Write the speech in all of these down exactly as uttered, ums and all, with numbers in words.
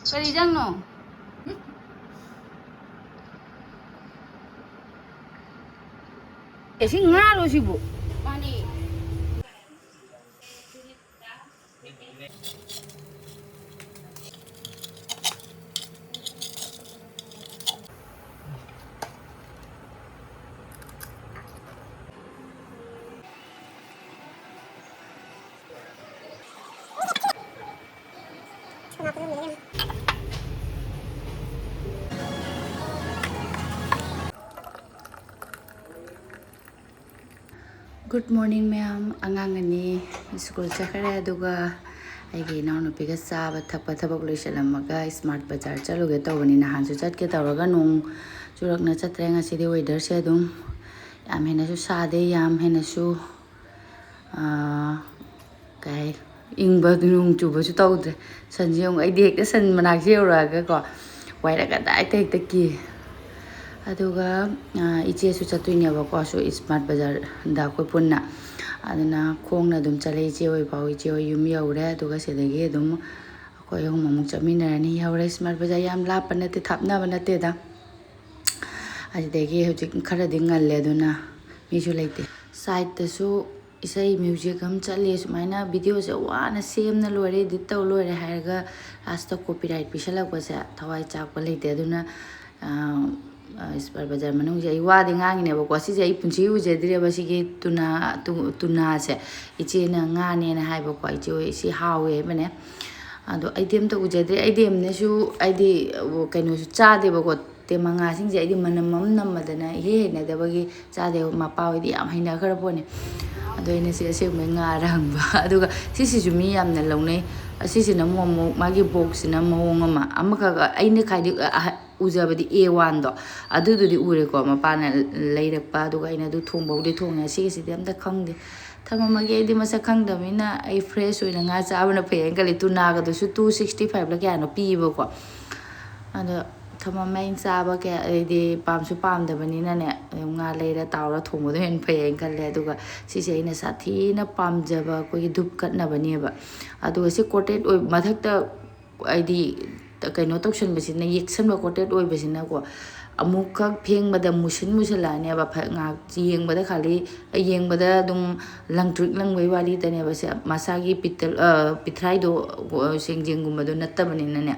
ꯀꯔꯤ ꯏꯟꯖꯥꯡꯅꯣ? ꯑꯦ, ꯁꯤ ꯉꯥꯔꯣ ꯁꯤꯕꯨ? ꯃꯥꯅꯦ꯫ Good morning ꯃꯌꯥꯝ꯫ ꯑꯉꯥꯡ ꯑꯅꯤ ꯁ꯭ꯀꯨꯜ ꯆꯠꯈ꯭ꯔꯦ, ꯑꯗꯨꯒ ꯑꯩꯒꯤ ꯏꯅꯥꯎꯅꯨꯄꯤꯒ ꯆꯥꯕ ꯊꯛꯄ ꯊꯕꯛ ꯂꯣꯏꯁꯤꯜꯂꯝꯃꯒ ꯏꯁꯃꯥꯔꯠ ꯕꯖꯥꯔ ꯆꯠꯂꯨꯒꯦ ꯇꯧꯕꯅꯤ꯫ ꯅꯍꯥꯟꯁꯨ ꯆꯠꯀꯦ ꯇꯧꯔꯒ ꯅꯣꯡ ꯆꯨꯔꯛꯅ ꯆꯠꯇ꯭ꯔꯦ꯫ ꯉꯁꯤꯗꯤ ꯋꯦꯗꯔꯁꯦ ꯑꯗꯨꯝ ꯌꯥꯝ ꯍꯦꯟꯅꯁꯨ ꯁꯥꯗꯦ, ꯌꯥꯝ ꯍꯦꯟꯅꯁꯨ, ꯑꯥ, ꯀꯩ ꯍꯥꯏ, ꯏꯪꯕ ꯅꯣꯡ ꯆꯨꯕꯁꯨ ꯇꯧꯗ꯭ꯔꯦ꯫ ꯁꯟꯁꯦ ꯌꯦꯡꯉꯨ, ꯑꯩꯗꯤ ꯍꯦꯛꯇ ꯁꯟ ꯃꯅꯥꯛꯁꯦ ꯌꯧꯔꯛꯑꯒꯀꯣ, ꯋꯥꯏꯔꯒ ꯍꯦꯛꯇ ꯍꯦꯛꯇ ꯀꯤ꯫ ꯑꯗꯨꯒ, ꯑꯥ, ꯏꯆꯦꯁꯨ ꯆꯠꯇꯣꯏꯅꯦꯕꯀꯣ, ꯁꯨ ꯏꯁꯃꯥꯔꯠ ꯕꯖꯥꯔꯗ ꯑꯩꯈꯣꯏ ꯄꯨꯟꯅ꯫ ꯑꯗꯨꯅ ꯈꯣꯡꯅ ꯑꯗꯨꯝ ꯆꯠꯂꯦ ꯏꯆꯦ ꯍꯣꯏ ꯐꯥꯎ꯫ ꯏꯆꯦ ꯍꯣꯏ ꯌꯨꯝ ꯌꯧꯔꯦ, ꯑꯗꯨꯒ ꯁꯤꯗꯒꯤ ꯑꯗꯨꯝ ꯑꯩꯈꯣꯏ ꯑꯍꯨꯝ ꯑꯃꯨꯛ ꯆꯠꯃꯤꯟꯅꯔꯅꯤ꯫ ꯌꯧꯔꯦ ꯏꯁꯃꯥꯔꯠ ꯕꯖꯥꯔ, ꯌꯥꯝ ꯂꯥꯞꯄ ꯅꯠꯇꯦ, ꯊꯥꯞꯅꯕ ꯅꯠꯇꯦꯗ꯫ ꯑꯗꯨꯗꯒꯤ ꯍꯧꯖꯤꯛ ꯈꯔꯗꯤ ꯉꯜꯂꯦ, ꯑꯗꯨꯅ ꯃꯤꯁꯨ ꯂꯩꯇꯦ꯫ ꯁꯥꯏꯠꯇꯁꯨ ꯏꯁꯩ ꯃ꯭ꯌꯨꯖꯤꯛ ꯑꯃ ꯆꯠꯂꯤ, ꯁꯨꯃꯥꯏꯅ ꯚꯤꯗꯤꯑꯣꯁꯦ ꯋꯥꯅ ꯁꯦꯝꯅ ꯂꯣꯏꯔꯦ, ꯏꯗꯤꯠ ꯇꯧ ꯂꯣꯏꯔꯦ ꯍꯥꯏꯔꯒ ꯂꯥꯁꯇ ꯀꯣꯄꯤꯔꯥꯏꯠ ꯄꯤꯁꯜꯂꯛꯄꯁꯦ ꯊꯋꯥꯏ ꯆꯥꯛꯄ ꯂꯩꯇꯦ꯫ ꯑꯗꯨꯅ, ꯑ, ꯏꯁꯃꯥꯔꯠ ꯕꯖꯥꯔ ꯃꯅꯨꯡꯁꯦ ꯑꯩ ꯋꯥꯗꯤ ꯉꯥꯡꯉꯤꯅꯦꯕꯀꯣ, ꯁꯤꯁꯦ ꯑꯩ ꯄꯨꯟꯁꯤ ꯎꯖꯗ꯭ꯔꯤꯑꯕ, ꯁꯤꯒꯤ ꯇꯨꯅꯥ, ꯇꯨ-, ꯇꯨꯅꯥꯁꯦ꯫ ꯏꯆꯦꯅ ꯉꯥꯅꯦꯅ ꯍꯥꯏꯕꯀꯣ, ꯏꯆꯦ ꯍꯣꯏ ꯁꯤ ꯍꯥꯎꯋꯦ ꯍꯥꯏꯕꯅꯦ꯫ ꯑꯗꯣ ꯑꯩꯗꯤ ꯑꯝꯇ ꯎꯖꯗ꯭ꯔꯤ꯫ ꯑꯩꯗꯤ ꯑꯝꯅꯁꯨ, ꯑꯩꯗꯤ ꯀꯩꯅꯣꯁꯨ ꯆꯥꯗꯦꯕꯀꯣ, ꯇꯦ ꯃꯉꯥꯁꯤꯡꯁꯦ ꯑꯩꯗꯤ ꯃꯅꯝ ꯑꯃ ꯅꯝꯕꯗꯅ ꯏꯍꯩ ꯍꯩꯅꯗꯕꯒꯤ ꯆꯥꯗꯦ꯫ ꯃꯄꯥ ꯍꯣꯏꯗꯤ ꯌꯥꯝ ꯍꯩꯅꯈ꯭ꯔ ꯄꯣꯠꯅꯤ꯫ ꯑꯗꯣ ꯑꯩꯅ ꯁꯤ ꯑꯁꯦꯡꯕꯩ ꯉꯥꯔ ꯍꯪꯕ꯫ ꯑꯗꯨꯒ ꯁꯤꯁꯤꯁꯨ ꯃꯤ ꯌꯥꯝꯅ ꯂꯧꯅꯩ꯫ ꯑꯁꯤꯁꯤꯅ ꯑꯃꯨꯛ ꯑꯃꯨꯛ ꯃꯥꯒꯤ ꯕꯣꯛꯁꯁꯤꯅ ꯃꯑꯣꯡ ꯑꯃ, ꯑꯃꯈꯛ ꯑꯩꯅ ꯈ꯭ꯋꯥꯏꯗꯒꯤ ꯑꯍ-, ꯎꯖꯕꯗꯤ ꯑꯦ ꯋꯥꯟꯗꯣ, ꯑꯗꯨꯗꯨꯗꯤ ꯎꯔꯦꯀꯣ, ꯃꯄꯥꯅ ꯂꯩꯔꯛꯄ꯫ ꯑꯗꯨꯒ ꯑꯩꯅ ꯑꯗꯨ ꯊꯣꯡꯕꯕꯨꯗꯤ ꯊꯣꯡꯉꯦ, ꯁꯤꯒꯤꯁꯤꯗꯤ ꯑꯝꯇ ꯈꯪꯗꯦ꯫ ꯊꯝꯃꯝꯃꯒꯦ, ꯑꯩꯗꯤ ꯃꯁꯛ ꯈꯪꯗꯕꯅꯤꯅ ꯑꯩ ꯐ꯭ꯔꯦꯁ ꯑꯣꯏꯅ ꯉꯥ ꯆꯥꯕꯅ ꯐꯩ ꯍꯥꯏꯅ ꯈꯜꯂꯤ꯫ ꯇꯨꯅꯥꯒꯗꯨꯁꯨ two sixty five ꯂ ꯀꯌꯥꯅꯣ ꯄꯤꯌꯦꯕꯀꯣ꯫ ꯑꯗꯣ ꯊꯝꯃꯝꯃꯦ, ꯑꯩꯅ ꯆꯥꯕ ꯀꯌꯥ, ꯑꯩꯗꯤ ꯄꯥꯝꯁꯨ ꯄꯥꯝꯗꯕꯅꯤꯅꯅꯦ, ꯑꯗꯨꯝ ꯉꯥ ꯂꯩꯔ ꯇꯥꯎꯔ ꯊꯣꯡꯕꯗꯣ ꯍꯦꯟꯅ ꯐꯩ ꯍꯥꯏꯅ ꯈꯜꯂꯦ꯫ ꯑꯗꯨꯒ ꯁꯤꯁꯦ ꯑꯩꯅ ꯁꯥꯊꯤꯅ ꯄꯥꯝꯖꯕ ꯑꯩꯈꯣꯏꯒꯤ ꯙꯨꯞ ꯀꯠꯅꯕꯅꯦꯕ꯫ ꯑꯗꯨꯒ ꯁꯤ ꯀꯣꯇꯦꯠ ꯑꯣꯏ-, ꯃꯊꯛꯇ ꯍꯥꯏꯗꯤ ꯀꯩꯅꯣ ꯇꯧꯁꯟꯕꯁꯤꯅ, ꯌꯦꯛꯁꯟꯕ coated ꯑꯣꯏꯕꯁꯤꯅꯀꯣ, ꯑꯃꯨꯛꯈꯛ ꯐꯦꯡꯕꯗ ꯃꯨꯁꯤꯟ ꯃꯨꯁꯤꯜꯂꯛꯑꯅꯦꯕ꯫ ꯐ-, ꯉꯥꯏꯍꯥꯛ ꯌꯦꯡꯕꯗ ꯈꯥꯂꯤ, ꯌꯦꯡꯕꯗ ꯑꯗꯨꯝ ꯂꯪꯇ꯭ꯔꯤꯛ ꯂꯪꯕꯩ ꯋꯥꯔꯤꯗꯅꯦꯕ꯫ ꯁꯦ, ꯃꯁꯥꯒꯤ ꯄꯤꯇꯜ, ꯑ, ꯄꯤꯊ꯭ꯔꯥꯏꯗꯣ, ꯑ, ꯁꯦꯡꯖꯦꯡꯒꯨꯝꯕꯗꯣ ꯅꯠꯇꯕꯅꯤꯅꯅꯦ,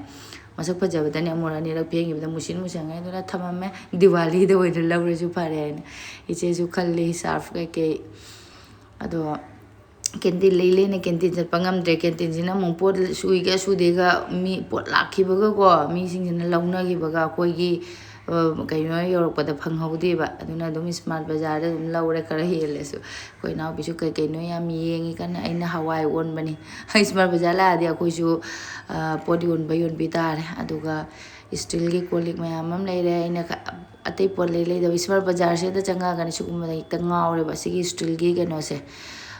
ꯃꯁꯛ ꯐꯖꯕꯗꯅꯦ ꯑꯃꯨꯔꯛ ꯑꯅꯤꯔꯛ ꯐꯦꯡꯈꯤꯕꯗ ꯃꯨꯁꯤꯟ ꯃꯨꯁꯤꯟꯉꯦ, ꯑꯗꯨꯅ ꯊꯝꯃꯝꯃꯦ꯫ ꯗꯤꯋꯥꯂꯤꯗ ꯑꯣꯏꯅ ꯂꯧꯔꯁꯨ ꯐꯔꯦ ꯍꯥꯏꯅ ꯏꯆꯦꯁꯨ ꯈꯜꯂꯤ, ꯁꯥꯔꯐ ꯀꯩꯀꯩ꯫ ꯑꯗꯣ canteen ꯂꯩ ꯂꯩꯅ canteen ꯆꯠꯄ ꯉꯝꯗ꯭ꯔꯦ꯫ Canteenꯁꯤꯅ ꯑꯃꯨꯛ ꯄꯣꯠ ꯁꯨꯏꯒ ꯁꯨꯗꯦꯒ, ꯃꯤ ꯄꯣꯠ ꯂꯥꯛꯈꯤꯕꯒꯀꯣ, ꯃꯤꯁꯤꯡꯁꯤꯅ ꯂꯧꯅꯈꯤꯕꯒ ꯑꯩꯈꯣꯏꯒꯤ, ꯑ, ꯀꯩꯅꯣ ꯌꯧꯔꯛꯄꯗ ꯐꯪꯍꯧꯗꯦꯕ꯫ ꯑꯗꯨꯅ ꯑꯗꯨꯝ smart ꯕꯖꯥꯔꯗ ꯑꯗꯨꯝ ꯂꯧꯔꯦ, ꯈꯔ ꯍꯦꯜꯂꯁꯨ꯫ ꯑꯩꯈꯣꯏ ꯏꯅꯥꯎꯄꯤꯁꯨ ꯀꯩ ꯀꯩꯅꯣ ꯌꯥꯝ ꯌꯦꯡꯉꯤ ꯀꯟꯅ꯫ ꯑꯩꯅ ꯍꯋꯥꯏ ꯑꯣꯟꯕꯅꯤ꯫ Smart ꯕꯖꯥꯔ ꯂꯥꯛꯑꯗꯤ ꯑꯩꯈꯣꯏꯁꯨ, ꯑ, ꯄꯣꯠ ꯌꯣꯟꯕ ꯌꯣꯟꯕꯤ ꯇꯥꯔꯦ꯫ ꯑꯗꯨꯒ steelꯒꯤ ꯀꯣꯜ ꯂꯤꯛ ꯃꯌꯥꯝ ꯑꯃ ꯂꯩꯔꯦ꯫ ꯑꯩꯅ ꯈ-, ꯑꯇꯩ ꯄꯣꯠ ꯂꯩ ꯂꯩꯗꯕ, smart ꯕꯖꯥꯔꯁꯤꯗ ꯆꯪꯉꯛꯑꯒꯅꯤ ꯁꯤꯒꯨꯝꯕꯗ ꯍꯦꯛꯇ ꯉꯥꯎꯔꯦꯕ꯫ ꯁꯤꯒꯤ steelꯒꯤ ꯀꯩꯅꯣꯁꯦ,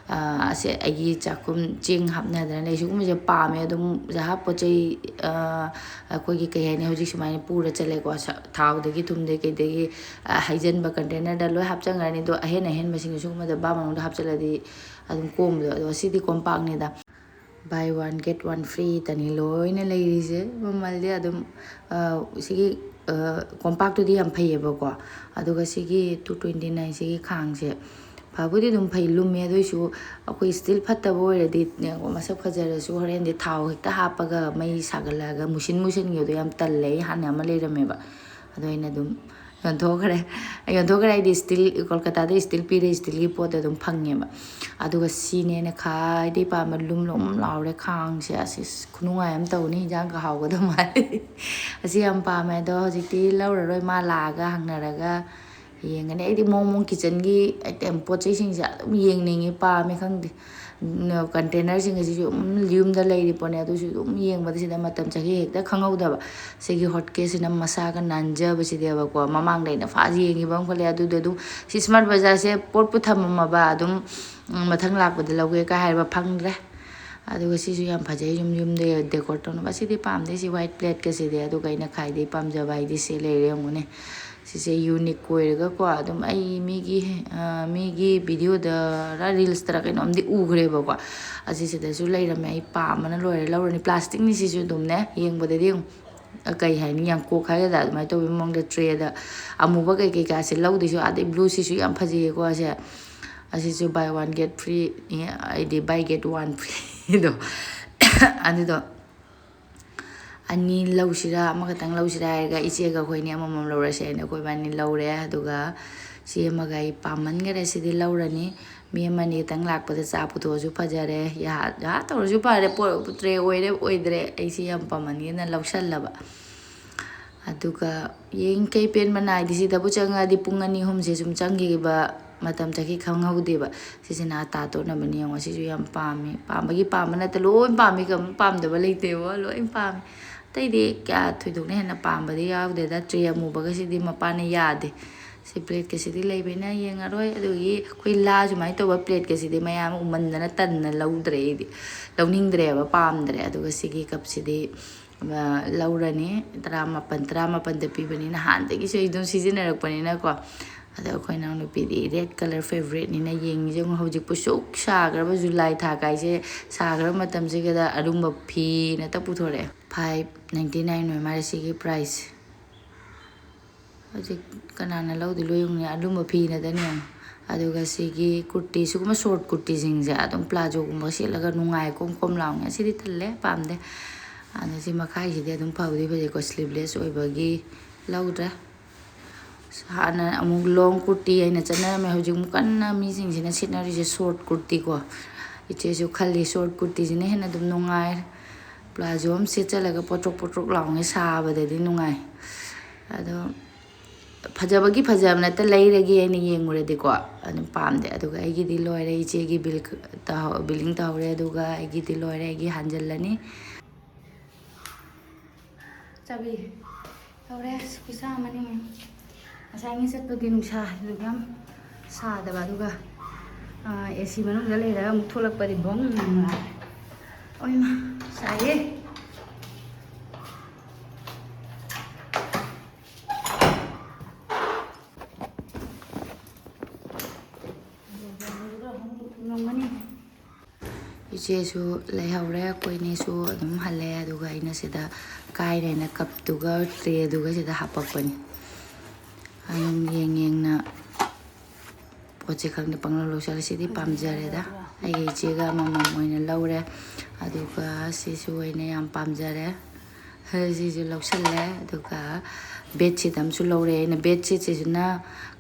ꯑ, ꯑꯁꯦ ꯑꯩꯒꯤ ꯆꯥꯛꯈꯨꯝ ꯆꯦꯡ ꯍꯥꯞꯅꯗꯅ ꯂꯩ꯫ ꯁꯤꯒꯨꯝꯕꯁꯦ ꯄꯥꯝꯃꯦ꯫ ꯑꯗꯨꯝ ꯖꯍꯥ ꯄꯣꯠ ꯆꯩ, ꯑ, ꯑꯩꯈꯣꯏꯒꯤ ꯀꯩ ꯍꯥꯏꯅꯤ, ꯍꯧꯖꯤꯛ ꯁꯨꯃꯥꯏꯅ ꯄꯨꯔ ꯆꯠꯂꯦꯀꯣ꯫ ꯁ-, ꯊꯥꯎꯗꯒꯤ ꯊꯨꯝꯗꯒꯤ ꯀꯩꯗꯒꯤ, ꯑ, ꯍꯩꯖꯤꯟꯕ containerꯗ ꯂꯣꯏ ꯍꯥꯞꯆꯟꯈ꯭ꯔꯅꯤ꯫ ꯑꯗꯣ ꯑꯍꯦꯟ ꯑꯍꯦꯟꯕꯁꯤꯡꯗꯣ ꯁꯤꯒꯨꯝꯕꯗ ꯚꯥꯞ ꯃꯅꯨꯡꯗ ꯍꯥꯞꯆꯜꯂꯗꯤ ꯑꯗꯨꯝ ꯀꯣꯝꯕꯗꯣ꯫ ꯑꯗꯣ ꯁꯤꯗꯤ compactꯅꯤꯗ꯫ Buy one get one free ꯇꯅꯤ ꯂꯣꯏꯅ ꯂꯩꯔꯤꯁꯦ꯫ ꯃꯃꯜꯗꯤ ꯑꯗꯨꯝ, ꯑ, ꯁꯤꯒꯤ, ꯑ, compactꯇꯨꯗꯤ ꯌꯥꯝ ꯐꯩꯌꯦꯕꯀꯣ꯫ ꯑꯗꯨꯒ ꯁꯤꯒꯤ two twenty nine ꯁꯤꯒꯤ ꯈꯥꯡꯁꯦ ꯐꯕꯨꯗꯤ ꯑꯗꯨꯝ ꯐꯩ, ꯂꯨꯝꯃꯦ꯫ ꯑꯗꯨꯏꯁꯨ ꯑꯩꯈꯣꯏ steel ꯐꯠꯇꯕ ꯑꯣꯏꯔꯗꯤ, ꯃꯁꯛ ꯐꯖꯔꯁꯨ ꯍꯣꯔꯦꯟꯗꯤ ꯊꯥꯎ ꯍꯦꯛꯇ ꯍꯥꯞꯄꯒ ꯃꯩ ꯁꯥꯒꯠꯂꯛꯑꯒ ꯃꯨꯁꯤꯟ ꯃꯨꯁꯤꯟꯈꯤꯕꯗꯣ ꯌꯥꯝ ꯇꯜꯂꯦ꯫ ꯑꯩ ꯍꯥꯟꯅ ꯑꯃ ꯂꯩꯔꯝꯃꯦꯕ, ꯑꯗꯣ ꯑꯩꯅ ꯑꯗꯨꯝ ꯌꯣꯟꯊꯣꯛꯈ꯭ꯔꯦ꯫ ꯌꯣꯟꯊꯣꯛꯈ꯭ꯔꯦ ꯍꯥꯏꯗꯤ steel, ꯀꯣꯜꯀꯇꯥꯗ steel ꯄꯤꯔꯦ, steelꯒꯤ ꯄꯣꯠꯇꯣ ꯑꯗꯨꯝ ꯐꯪꯉꯦꯕ꯫ ꯑꯗꯨꯒ ꯁꯤꯅꯦ ꯑꯩꯅ ꯈ꯭ꯋꯥꯏꯗꯒꯤ ꯄꯥꯝꯕ, ꯂꯨꯝ ꯂꯨꯝ ꯂꯥꯎꯔꯦ ꯈꯥꯡꯁꯦ꯫ ꯑꯁ, ꯑꯁ, ꯈꯨꯅꯨꯡꯉꯥꯏ ꯑꯃ ꯇꯧꯅꯤ, ꯍꯤꯟꯖꯥꯡꯒ ꯍꯥꯎꯒꯗꯧ ꯃꯥꯜꯂꯦ꯫ ꯑꯁꯤ ꯌꯥꯝ ꯄꯥꯝꯃꯦ, ꯑꯗꯣ ꯍꯧꯖꯤꯛꯇꯤ ꯂꯧꯔꯔꯣꯏ꯫ ꯃꯥ ꯂꯥꯛꯑꯒ ꯍꯪꯅꯔꯒ ꯌꯦꯡꯒꯅꯤ꯫ ꯑꯩꯗꯤ ꯃꯑꯣꯡ ꯃꯑꯣꯡ kitchenꯒꯤ item, ꯄꯣꯠ ꯆꯩꯁꯤꯡꯁꯦ ꯑꯗꯨꯝ ꯌꯦꯡꯅꯤꯡꯉꯤ, ꯄꯥꯝꯃꯦ, ꯈꯪꯗꯦ꯫ ꯎꯝ, containerꯁꯤꯡ ꯑꯁꯤꯁꯨ ꯑꯗꯨꯝ ꯌꯨꯝꯗ ꯂꯩꯔꯤ ꯄꯣꯠꯅꯦ, ꯑꯗꯨꯁꯨ ꯑꯗꯨꯝ ꯌꯦꯡꯕꯗ ꯁꯤꯗ ꯃꯇꯝ ꯆꯠꯈꯤ ꯍꯦꯛꯇ ꯈꯪꯍꯧꯗꯕ꯫ ꯁꯤꯒꯤ hot caseꯁꯤꯅ ꯃꯁꯥꯒ ꯅꯥꯟꯖꯕꯁꯤꯗꯤꯕꯀꯣ, ꯃꯃꯥꯡꯗ ꯑꯩꯅ first ꯌꯦꯡꯈꯤꯕ ꯑꯃꯈꯛ ꯂꯩ꯫ ꯑꯗꯨꯗꯣ ꯑꯗꯨꯝ ꯁꯤ smart ꯕꯖꯥꯔꯁꯦ ꯄꯣꯠꯄꯨ ꯊꯝꯃꯝꯃꯕ ꯑꯗꯨꯝ, ꯎꯝ, ꯃꯊꯪ ꯂꯥꯛꯄꯗ ꯂꯧꯒꯦ ꯀꯥꯏ ꯍꯥꯏꯔꯕ ꯐꯪꯗ꯭ꯔꯦ꯫ ꯑꯗꯨꯒ ꯁꯤꯁꯨ ꯌꯥꯝ ꯐꯖꯩ, ꯌꯨꯝ ꯌꯨꯝꯗ decor ꯇꯧꯅꯕ꯫ ꯑꯁꯤꯗꯤ ꯄꯥꯝꯗꯦ, ꯁꯤ white plateꯀꯁꯤꯗꯤ꯫ ꯑꯗꯨꯒ ꯑꯩꯅ ꯈ꯭ꯋꯥꯏꯗꯒꯤ ꯄꯥꯝꯖꯕ ꯍꯥꯏꯗꯤ ꯁꯤ ꯂꯩꯔꯦ, ꯌꯦꯡꯉꯨꯅꯦ꯫ ꯁꯤꯁꯦ ꯌꯨꯅꯤꯛ ꯑꯣꯏꯔꯒꯀꯣ, ꯑꯗꯨꯝ ꯑꯩ ꯃꯤꯒꯤ, ꯑ, ꯃꯤꯒꯤ ꯚꯤꯗꯤꯑꯣꯗꯔ ꯔꯤꯜꯁꯇꯔ ꯀꯩꯅꯣꯝꯗꯤ ꯎꯈ꯭ꯔꯦꯕꯀꯣ꯫ ꯑꯁꯤꯁꯤꯗꯁꯨ ꯂꯩꯔꯝꯃꯦ꯫ ꯑꯩ ꯄꯥꯝꯕꯅ ꯂꯣꯏꯔꯦ, ꯂꯧꯔꯅꯤ꯫ ꯄ꯭ꯂꯥꯁꯇꯤꯛꯅꯤ ꯁꯤꯁꯨ ꯑꯗꯨꯝꯅꯦ, ꯌꯦꯡꯕꯗꯗꯤ ꯑꯗꯨꯝ, ꯑ, ꯀꯩ ꯍꯥꯏꯅꯤ, ꯌꯥꯡꯀꯣꯛ ꯍꯥꯏꯒꯗ꯭ꯔꯥ, ꯑꯗꯨꯃꯥꯏꯅ ꯇꯧꯕꯒꯤ ꯃꯑꯣꯡꯗ ꯇ꯭ꯔꯦꯗ ꯑꯃꯨꯕ ꯀꯩꯀꯩ ꯀꯥꯁꯦ ꯂꯧꯗꯣꯏꯁꯨ꯫ ꯑꯗꯩ ꯕ꯭ꯂꯨꯁꯤꯁꯨ ꯌꯥꯝ ꯐꯖꯩꯌꯦꯀꯣ꯫ ꯑꯁꯦ, ꯑꯁꯤꯁꯨ buy one get free, ꯑꯩꯗꯤ buy get one freeꯗꯣ ꯑꯗꯨꯗꯣ ꯑꯅꯤ ꯂꯧꯁꯤꯔꯥ, ꯑꯃꯈꯛꯇꯪ ꯂꯧꯁꯤꯔꯥ ꯍꯥꯏꯔꯒ, ꯏꯆꯦꯒ ꯑꯩꯈꯣꯏꯅꯤ ꯑꯃꯃꯝ ꯂꯧꯔꯁꯦ ꯍꯥꯏꯅ ꯑꯩꯈꯣꯏ ꯏꯕꯥꯅꯤ ꯂꯧꯔꯦ꯫ ꯑꯗꯨꯒ ꯁꯤ ꯑꯃꯒ ꯑꯩ ꯄꯥꯝꯃꯟꯈꯔꯦ, ꯁꯤꯗꯤ ꯂꯧꯔꯅꯤ꯫ ꯃꯤ ꯑꯃꯅꯤ ꯈꯛꯇꯪ ꯂꯥꯛꯄꯗ ꯆꯥ ꯄꯨꯊꯣꯛꯑꯁꯨ ꯐꯖꯔꯦ, ꯌꯥ, ꯌꯥ ꯇꯧꯔꯁꯨ ꯐꯔꯦ, ꯄꯣ-, ꯇ꯭ꯔꯦ ꯑꯣꯏꯔꯦ ꯑꯣꯏꯗ꯭ꯔꯦ, ꯑꯩꯁꯤ ꯌꯥꯝ ꯄꯥꯝꯃꯟꯒꯤꯗꯅ ꯂꯧꯁꯜꯂꯕ꯫ ꯑꯗꯨꯒ ꯌꯦꯡ ꯀꯩ ꯄꯦꯟꯕ ꯅꯥꯏꯗꯦ, ꯁꯤꯗꯕꯨ ꯆꯪꯉꯛꯑꯗꯤ ꯄꯨꯡ ꯑꯅꯤ ꯑꯍꯨꯝꯁꯦ ꯁꯨꯝ ꯆꯪꯈꯤꯕ, ꯃꯇꯝ ꯆꯠꯈꯤ ꯈꯪꯍꯧꯗꯦꯕ꯫ ꯁꯤꯁꯤꯅ ꯑꯇꯥ ꯇꯣꯠꯅꯕꯅꯤ꯫ ꯌꯦꯡꯉꯣ, ꯁꯤꯁꯨ ꯌꯥꯝ ꯄꯥꯝꯃꯤ꯫ ꯄꯥꯝꯕꯒꯤ ꯄꯥꯝꯕ ꯅꯠꯇꯦ, ꯂꯣꯏ ꯄꯥꯝꯃꯤ, ꯀꯝ-, ꯄꯥꯝꯗꯕ ꯂꯩꯇꯦꯕ, ꯂꯣꯏ ꯄꯥꯝꯃꯤ꯫ ꯑꯇꯩꯗꯤ ꯀꯌꯥ ꯊꯣꯏꯗꯣꯛꯅ ꯍꯦꯟꯅ ꯄꯥꯝꯕꯗꯤ ꯌꯥꯎꯗꯦꯗ꯫ ꯇ꯭ꯔꯦ ꯑꯃꯨꯕꯒꯁꯤꯗꯤ ꯃꯄꯥꯅ ꯌꯥꯗꯦ꯫ ꯁꯤ ꯄ꯭ꯂꯦꯠꯀꯁꯤꯗꯤ ꯂꯩꯕꯅꯤꯅ ꯌꯦꯡꯉꯔꯣꯏ꯫ ꯑꯗꯨꯒꯤ ꯑꯩꯈꯣꯏ ꯂꯥ ꯁꯨꯃꯥꯏꯅ ꯇꯧꯕ ꯄ꯭ꯂꯦꯠꯀꯁꯤꯗꯤ ꯃꯌꯥꯝ ꯎꯃꯟꯗꯅ ꯇꯟꯅ ꯂꯧꯗ꯭ꯔꯦ ꯑꯩꯗꯤ꯫ ꯂꯧꯅꯤꯡꯗ꯭ꯔꯦꯕ, ꯄꯥꯝꯗ꯭ꯔꯦ꯫ ꯑꯗꯨꯒ ꯁꯤꯒꯤ ꯀꯞꯁꯤꯗꯤ, ꯑ, ꯂꯧꯔꯅꯤ꯫ ꯇꯔꯥꯃꯥꯄꯟ, ꯇꯔꯥꯃꯥꯄꯟꯗ ꯄꯤꯕꯅꯤꯅ ꯍꯥꯟꯅꯗꯒꯤꯁꯨ ꯑꯩ ꯑꯗꯨꯝ ꯁꯤꯖꯤꯟꯅꯔꯛꯄꯅꯤꯅꯀꯣ꯫ ꯑꯗꯣ ꯑꯩꯈꯣꯏ ꯏꯅꯥꯎꯅꯨꯄꯤꯗꯤ red colour favouriteꯅꯤꯅ ꯌꯦꯡꯉꯤꯁꯦ꯫ ꯌꯦꯡꯉꯣ, ꯍꯧꯖꯤꯛꯄꯨ ꯁꯨꯛ ꯁꯥꯈ꯭ꯔꯕ ꯖꯨꯂꯥꯏ ꯊꯥ ꯀꯥꯏꯁꯦ, ꯁꯥꯈ꯭ꯔꯕ ꯃꯇꯝꯁꯤꯒꯗ ꯑꯔꯨꯝꯕ ꯐꯤꯅꯇ ꯄꯨꯊꯣꯔꯛꯑꯦ꯫ Five ninety nine ꯑꯣꯏ ꯃꯥꯜꯂꯦ ꯁꯤꯒꯤ price꯫ ꯍꯧꯖꯤꯛ ꯀꯅꯥꯅ ꯂꯧꯗꯣꯏ? ꯂꯣꯏ ꯌꯦꯡꯉꯨꯅꯦ, ꯑꯔꯨꯝꯕ ꯐꯤꯅꯗꯅꯦ ꯌꯦꯡꯉꯣ꯫ ꯑꯗꯨꯒ ꯁꯤꯒꯤ ꯀꯨꯔꯇꯤ, ꯁꯤꯒꯨꯝꯕ short ꯀꯨꯔꯇꯤꯁꯤꯡꯁꯦ ꯑꯗꯨꯝ ꯄ꯭ꯂꯥꯖꯣꯒꯨꯝꯕ ꯁꯦꯠꯂꯒ ꯅꯨꯡꯉꯥꯏ, ꯀꯣꯝ ꯀꯣꯝ ꯂꯥꯎꯅꯤ꯫ ꯑꯁꯤꯗꯤ ꯇꯜꯂꯦ, ꯄꯥꯝꯗꯦ꯫ ꯑꯗ ꯁꯤ ꯃꯈꯥꯏꯁꯤꯗꯤ ꯑꯗꯨꯝ ꯐꯕꯨꯗꯤ ꯐꯖꯩꯀꯣ, sleeveless ꯑꯣꯏꯕꯒꯤ ꯂꯧꯗ꯭ꯔꯦ꯫ ꯍꯥꯟꯅ ꯑꯃꯨꯛ long ꯀꯨꯔꯇꯤ ꯍꯥꯏꯅ ꯆꯠꯅꯔꯝꯃꯦ, ꯍꯧꯖꯤꯛ ꯑꯃꯨꯛ ꯀꯟꯅ ꯃꯤꯁꯤꯡꯁꯤꯅ ꯁꯦꯠꯅꯔꯤꯁꯦ short ꯀꯨꯔꯇꯤꯀꯣ꯫ ꯏꯆꯦꯁꯨ ꯈꯜꯂꯤ short ꯀꯨꯔꯇꯤꯁꯤꯅ ꯍꯦꯟꯅ ꯑꯗꯨꯝ ꯅꯨꯡꯉꯥꯏ, ꯄ꯭ꯂꯥꯖꯣ ꯑꯃ ꯁꯦꯠꯆꯜꯂꯒ ꯄꯣꯇ꯭ꯔꯣꯛ ꯄꯣꯇ꯭ꯔꯣꯛ ꯂꯥꯎꯉꯩ ꯁꯥꯕꯗꯗꯤ ꯅꯨꯡꯉꯥꯏ꯫ ꯑꯗꯣ ꯐꯖꯕꯒꯤ ꯐꯖꯕ ꯅꯠꯇ, ꯂꯩꯔꯒꯦ ꯍꯥꯏꯅ ꯌꯦꯡꯉꯨꯔꯗꯤꯀꯣ ꯑꯗꯨꯝ ꯄꯥꯝꯗꯦ꯫ ꯑꯗꯨꯒ ꯑꯩꯒꯤꯗꯤ ꯂꯣꯏꯔꯦ, ꯏꯆꯦꯒꯤ ꯕꯤꯜ ꯇꯧꯍꯧ-, ꯕꯤꯂꯤꯡ ꯇꯧꯍꯧꯔꯦ, ꯑꯗꯨꯒ ꯑꯩꯒꯤꯗꯤ ꯂꯣꯏꯔꯦ, ꯑꯩꯒꯤ ꯍꯟꯖꯜꯂꯅꯤ꯫ ꯆꯥꯕꯤ ꯇꯧꯔꯦ꯫ ꯑꯁ, ꯈꯨꯠꯁꯥ ꯑꯃꯅꯤ꯫ ꯉꯁꯥꯏ ꯆꯠꯄꯒꯤ ꯅꯨꯡꯁꯥꯗꯨꯒ ꯌꯥꯝ ꯁꯥꯗꯕ, ꯑꯗꯨꯒ, ꯑ, AC ꯃꯅꯨꯡꯗ ꯂꯩꯔꯒ ꯑꯃꯨꯛ ꯊꯣꯛꯂꯛꯄꯗꯤ ꯕꯣꯝ ꯅꯨꯡꯉꯥꯏ꯫ ꯑꯣꯏꯃꯥ, ꯁꯥꯏꯌꯦ꯫ ꯏꯆꯦꯁꯨ ꯂꯩꯍꯧꯔꯦ, ꯑꯩꯈꯣꯏꯅꯤꯁꯨ ꯑꯗꯨꯝ ꯍꯜꯂꯦ꯫ ꯑꯗꯨꯒ ꯑꯩꯅ ꯁꯤꯗ ꯀꯥꯏꯅꯦꯅ ꯀꯞꯇꯨꯒ ꯇ꯭ꯔꯦꯗꯨꯒ ꯁꯤꯗ ꯍꯥꯄꯛꯄꯅꯤ꯫ ꯑꯗꯨꯝ ꯌꯦꯡ ꯌꯦꯡꯅ ꯄꯣꯠꯁꯦ ꯈꯪꯗꯦ ꯄꯪꯂꯧ ꯂꯧꯁꯜꯂꯦ꯫ ꯁꯤꯗꯤ ꯄꯥꯝꯖꯔꯦꯗ꯫ ꯑꯩꯒꯤ ꯏꯆꯦꯒ ꯑꯃꯃꯝ ꯑꯣꯏꯅ ꯂꯧꯔꯦ꯫ ꯑꯗꯨꯒ ꯁꯤꯁꯨ ꯑꯩꯅ ꯌꯥꯝ ꯄꯥꯝꯖꯔꯦ꯫ ꯁꯤꯁꯨ ꯂꯧꯁꯜꯂꯦ꯫ ꯑꯗꯨꯒ ꯕꯦꯠꯁꯤꯠ ꯑꯃꯁꯨ ꯂꯧꯔꯦ꯫ ꯑꯩꯅ ꯕꯦꯠꯁꯤꯠꯁꯤꯁꯨꯅ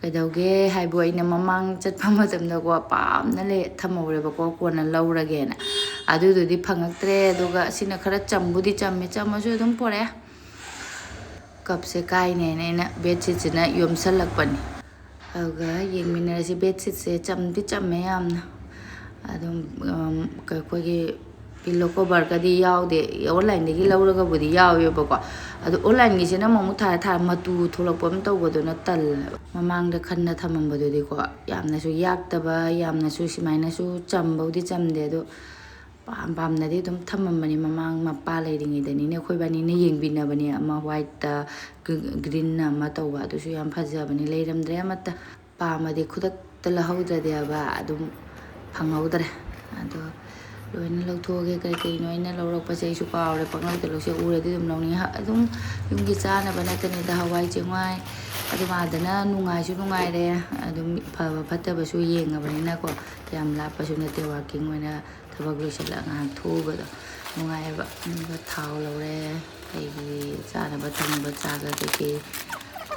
ꯀꯩꯗꯧꯒꯦ ꯍꯥꯏꯕꯨ ꯑꯩꯅ ꯃꯃꯥꯡ ꯆꯠꯄ ꯃꯇꯝꯗꯀꯣ ꯄꯥꯝꯅ ꯂꯩ ꯊꯝꯍꯧꯔꯦꯕꯀꯣ, ꯀꯣꯟꯅ ꯂꯧꯔꯒꯦꯅ꯫ ꯑꯗꯨꯗꯨꯗꯤ ꯐꯪꯉꯛꯇ꯭ꯔꯦ꯫ ꯑꯗꯨꯒ ꯑꯁꯤꯅ ꯈꯔ ꯆꯝꯕꯨꯗꯤ ꯆꯝꯃꯦ, ꯆꯝꯃꯁꯨ ꯑꯗꯨꯝ ꯄꯣꯔꯛꯑꯦ꯫ ꯀꯞꯁꯦ ꯀꯥꯏꯅꯦꯅ ꯑꯩꯅ ꯕꯦꯠꯁꯤꯠꯁꯤꯅ ꯌꯣꯝꯁꯜꯂꯛꯄꯅꯤ꯫ ꯑꯗꯨꯒ ꯌꯦꯡꯃꯤꯟꯅꯔꯁꯤ꯫ ꯕꯦꯠꯁꯤꯠꯁꯦ ꯆꯝꯗꯤ ꯆꯝꯃꯦ ꯌꯥꯝꯅ꯫ ꯑꯗꯨꯝ, ꯑꯝ, ꯑꯩꯈꯣꯏꯒꯤ ꯄꯤꯂꯣ ꯀꯣꯕꯔꯒꯗꯤ ꯌꯥꯎꯗꯦ꯫ ꯑꯣꯟꯂꯥꯏꯟꯗꯒꯤ ꯂꯧꯔꯒꯕꯨꯗꯤ ꯌꯥꯎꯋꯦꯕꯀꯣ꯫ ꯑꯗꯣ ꯑꯣꯟꯂꯥꯏꯟꯒꯤꯁꯤꯅ ꯑꯃꯨꯛ ꯊꯥꯔ ꯊꯥꯔ ꯃꯇꯨ ꯊꯣꯛꯂꯛꯄ ꯑꯃ ꯇꯧꯕꯗꯨꯅ ꯇꯜꯂꯦꯕ꯫ ꯃꯃꯥꯡꯗ ꯈꯟꯅ ꯊꯝꯃꯝꯕꯗꯨꯗꯤꯀꯣ, ꯌꯥꯝꯅꯁꯨ ꯌꯥꯛꯇꯕ, ꯌꯥꯝꯅꯁꯨ ꯁꯨꯃꯥꯏꯅꯁꯨ ꯆꯝꯕꯕꯨꯗꯤ ꯆꯝꯗꯦ꯫ ꯑꯗꯣ ꯄꯥꯝ ꯄꯥꯝꯅꯗꯤ ꯑꯗꯨꯝ ꯊꯝꯃꯝꯕꯅꯤ꯫ ꯃꯃꯥꯡ ꯃꯄꯥ ꯂꯩꯔꯤꯉꯩꯗꯅꯤꯅꯦ ꯑꯩꯈꯣꯏ ꯏꯕꯥꯅꯤꯅ ꯌꯦꯡꯕꯤꯅꯕꯅꯦ꯫ ꯑꯃ ꯋꯥꯏꯠꯇ ꯒ꯭ꯔꯤꯟꯅ ꯑꯃ ꯇꯧꯕ, ꯑꯗꯨꯁꯨ ꯌꯥꯝ ꯐꯖꯕꯅꯤ꯫ ꯂꯩꯔꯝꯗ꯭ꯔꯦ ꯑꯃꯠꯇ꯫ ꯄꯥꯝꯃꯗꯤ ꯈꯨꯗꯛꯇ ꯂꯧꯍꯧꯗ꯭ꯔꯗꯤꯕ ꯑꯗꯨꯝ ꯐꯪꯍꯧꯗ꯭ꯔꯦ꯫ ꯑꯗꯣ ꯂꯣꯏꯅ ꯂꯧꯊꯣꯛꯑꯒꯦ꯫ ꯀꯔꯤ ꯀꯔꯤꯅꯣ ꯑꯩꯅ ꯂꯧꯔꯛꯄꯁꯦ ꯑꯩꯁꯨ ꯀꯥꯎꯔꯦ꯫ ꯄꯪꯂꯧꯗ ꯂꯧꯁꯦ ꯎꯔꯗꯤ ꯑꯗꯨꯝ ꯂꯧꯅꯤꯡꯉꯦ꯫ ꯍ-, ꯑꯗꯨꯝ ꯌꯨꯝꯒꯤ ꯆꯥꯅꯕ ꯅꯠꯇꯅꯤꯗ, ꯍꯋꯥꯏ ꯆꯦꯡꯋꯥꯏ꯫ ꯑꯗꯨꯝ ꯑꯥꯗꯅ ꯅꯨꯡꯉꯥꯏꯁꯨ ꯅꯨꯡꯉꯥꯏꯔꯦ꯫ ꯑꯗꯨꯝ ꯐꯕ ꯐꯠꯇꯕꯁꯨ ꯌꯦꯡꯉꯕꯅꯤꯅꯀꯣ꯫ ꯌꯥꯝ ꯂꯥꯞꯄꯁꯨ ꯅꯠꯇꯦ꯫ ꯋꯥꯛꯀꯤꯡ ꯑꯣꯏꯅ ꯊꯕꯛ ꯂꯣꯏꯁꯤꯜꯂꯒ ꯉꯥꯏꯍꯥꯛ ꯊꯣꯛꯎꯕꯗꯣ ꯅꯨꯡꯉꯥꯏꯌꯦꯕ꯫ ꯑꯗꯨꯒ ꯊꯥꯎ ꯂꯧꯔꯦ, ꯑꯩꯒꯤ ꯆꯥꯅꯕ ꯊꯛꯅꯕ ꯆꯥꯒ ꯀꯩꯀꯩ,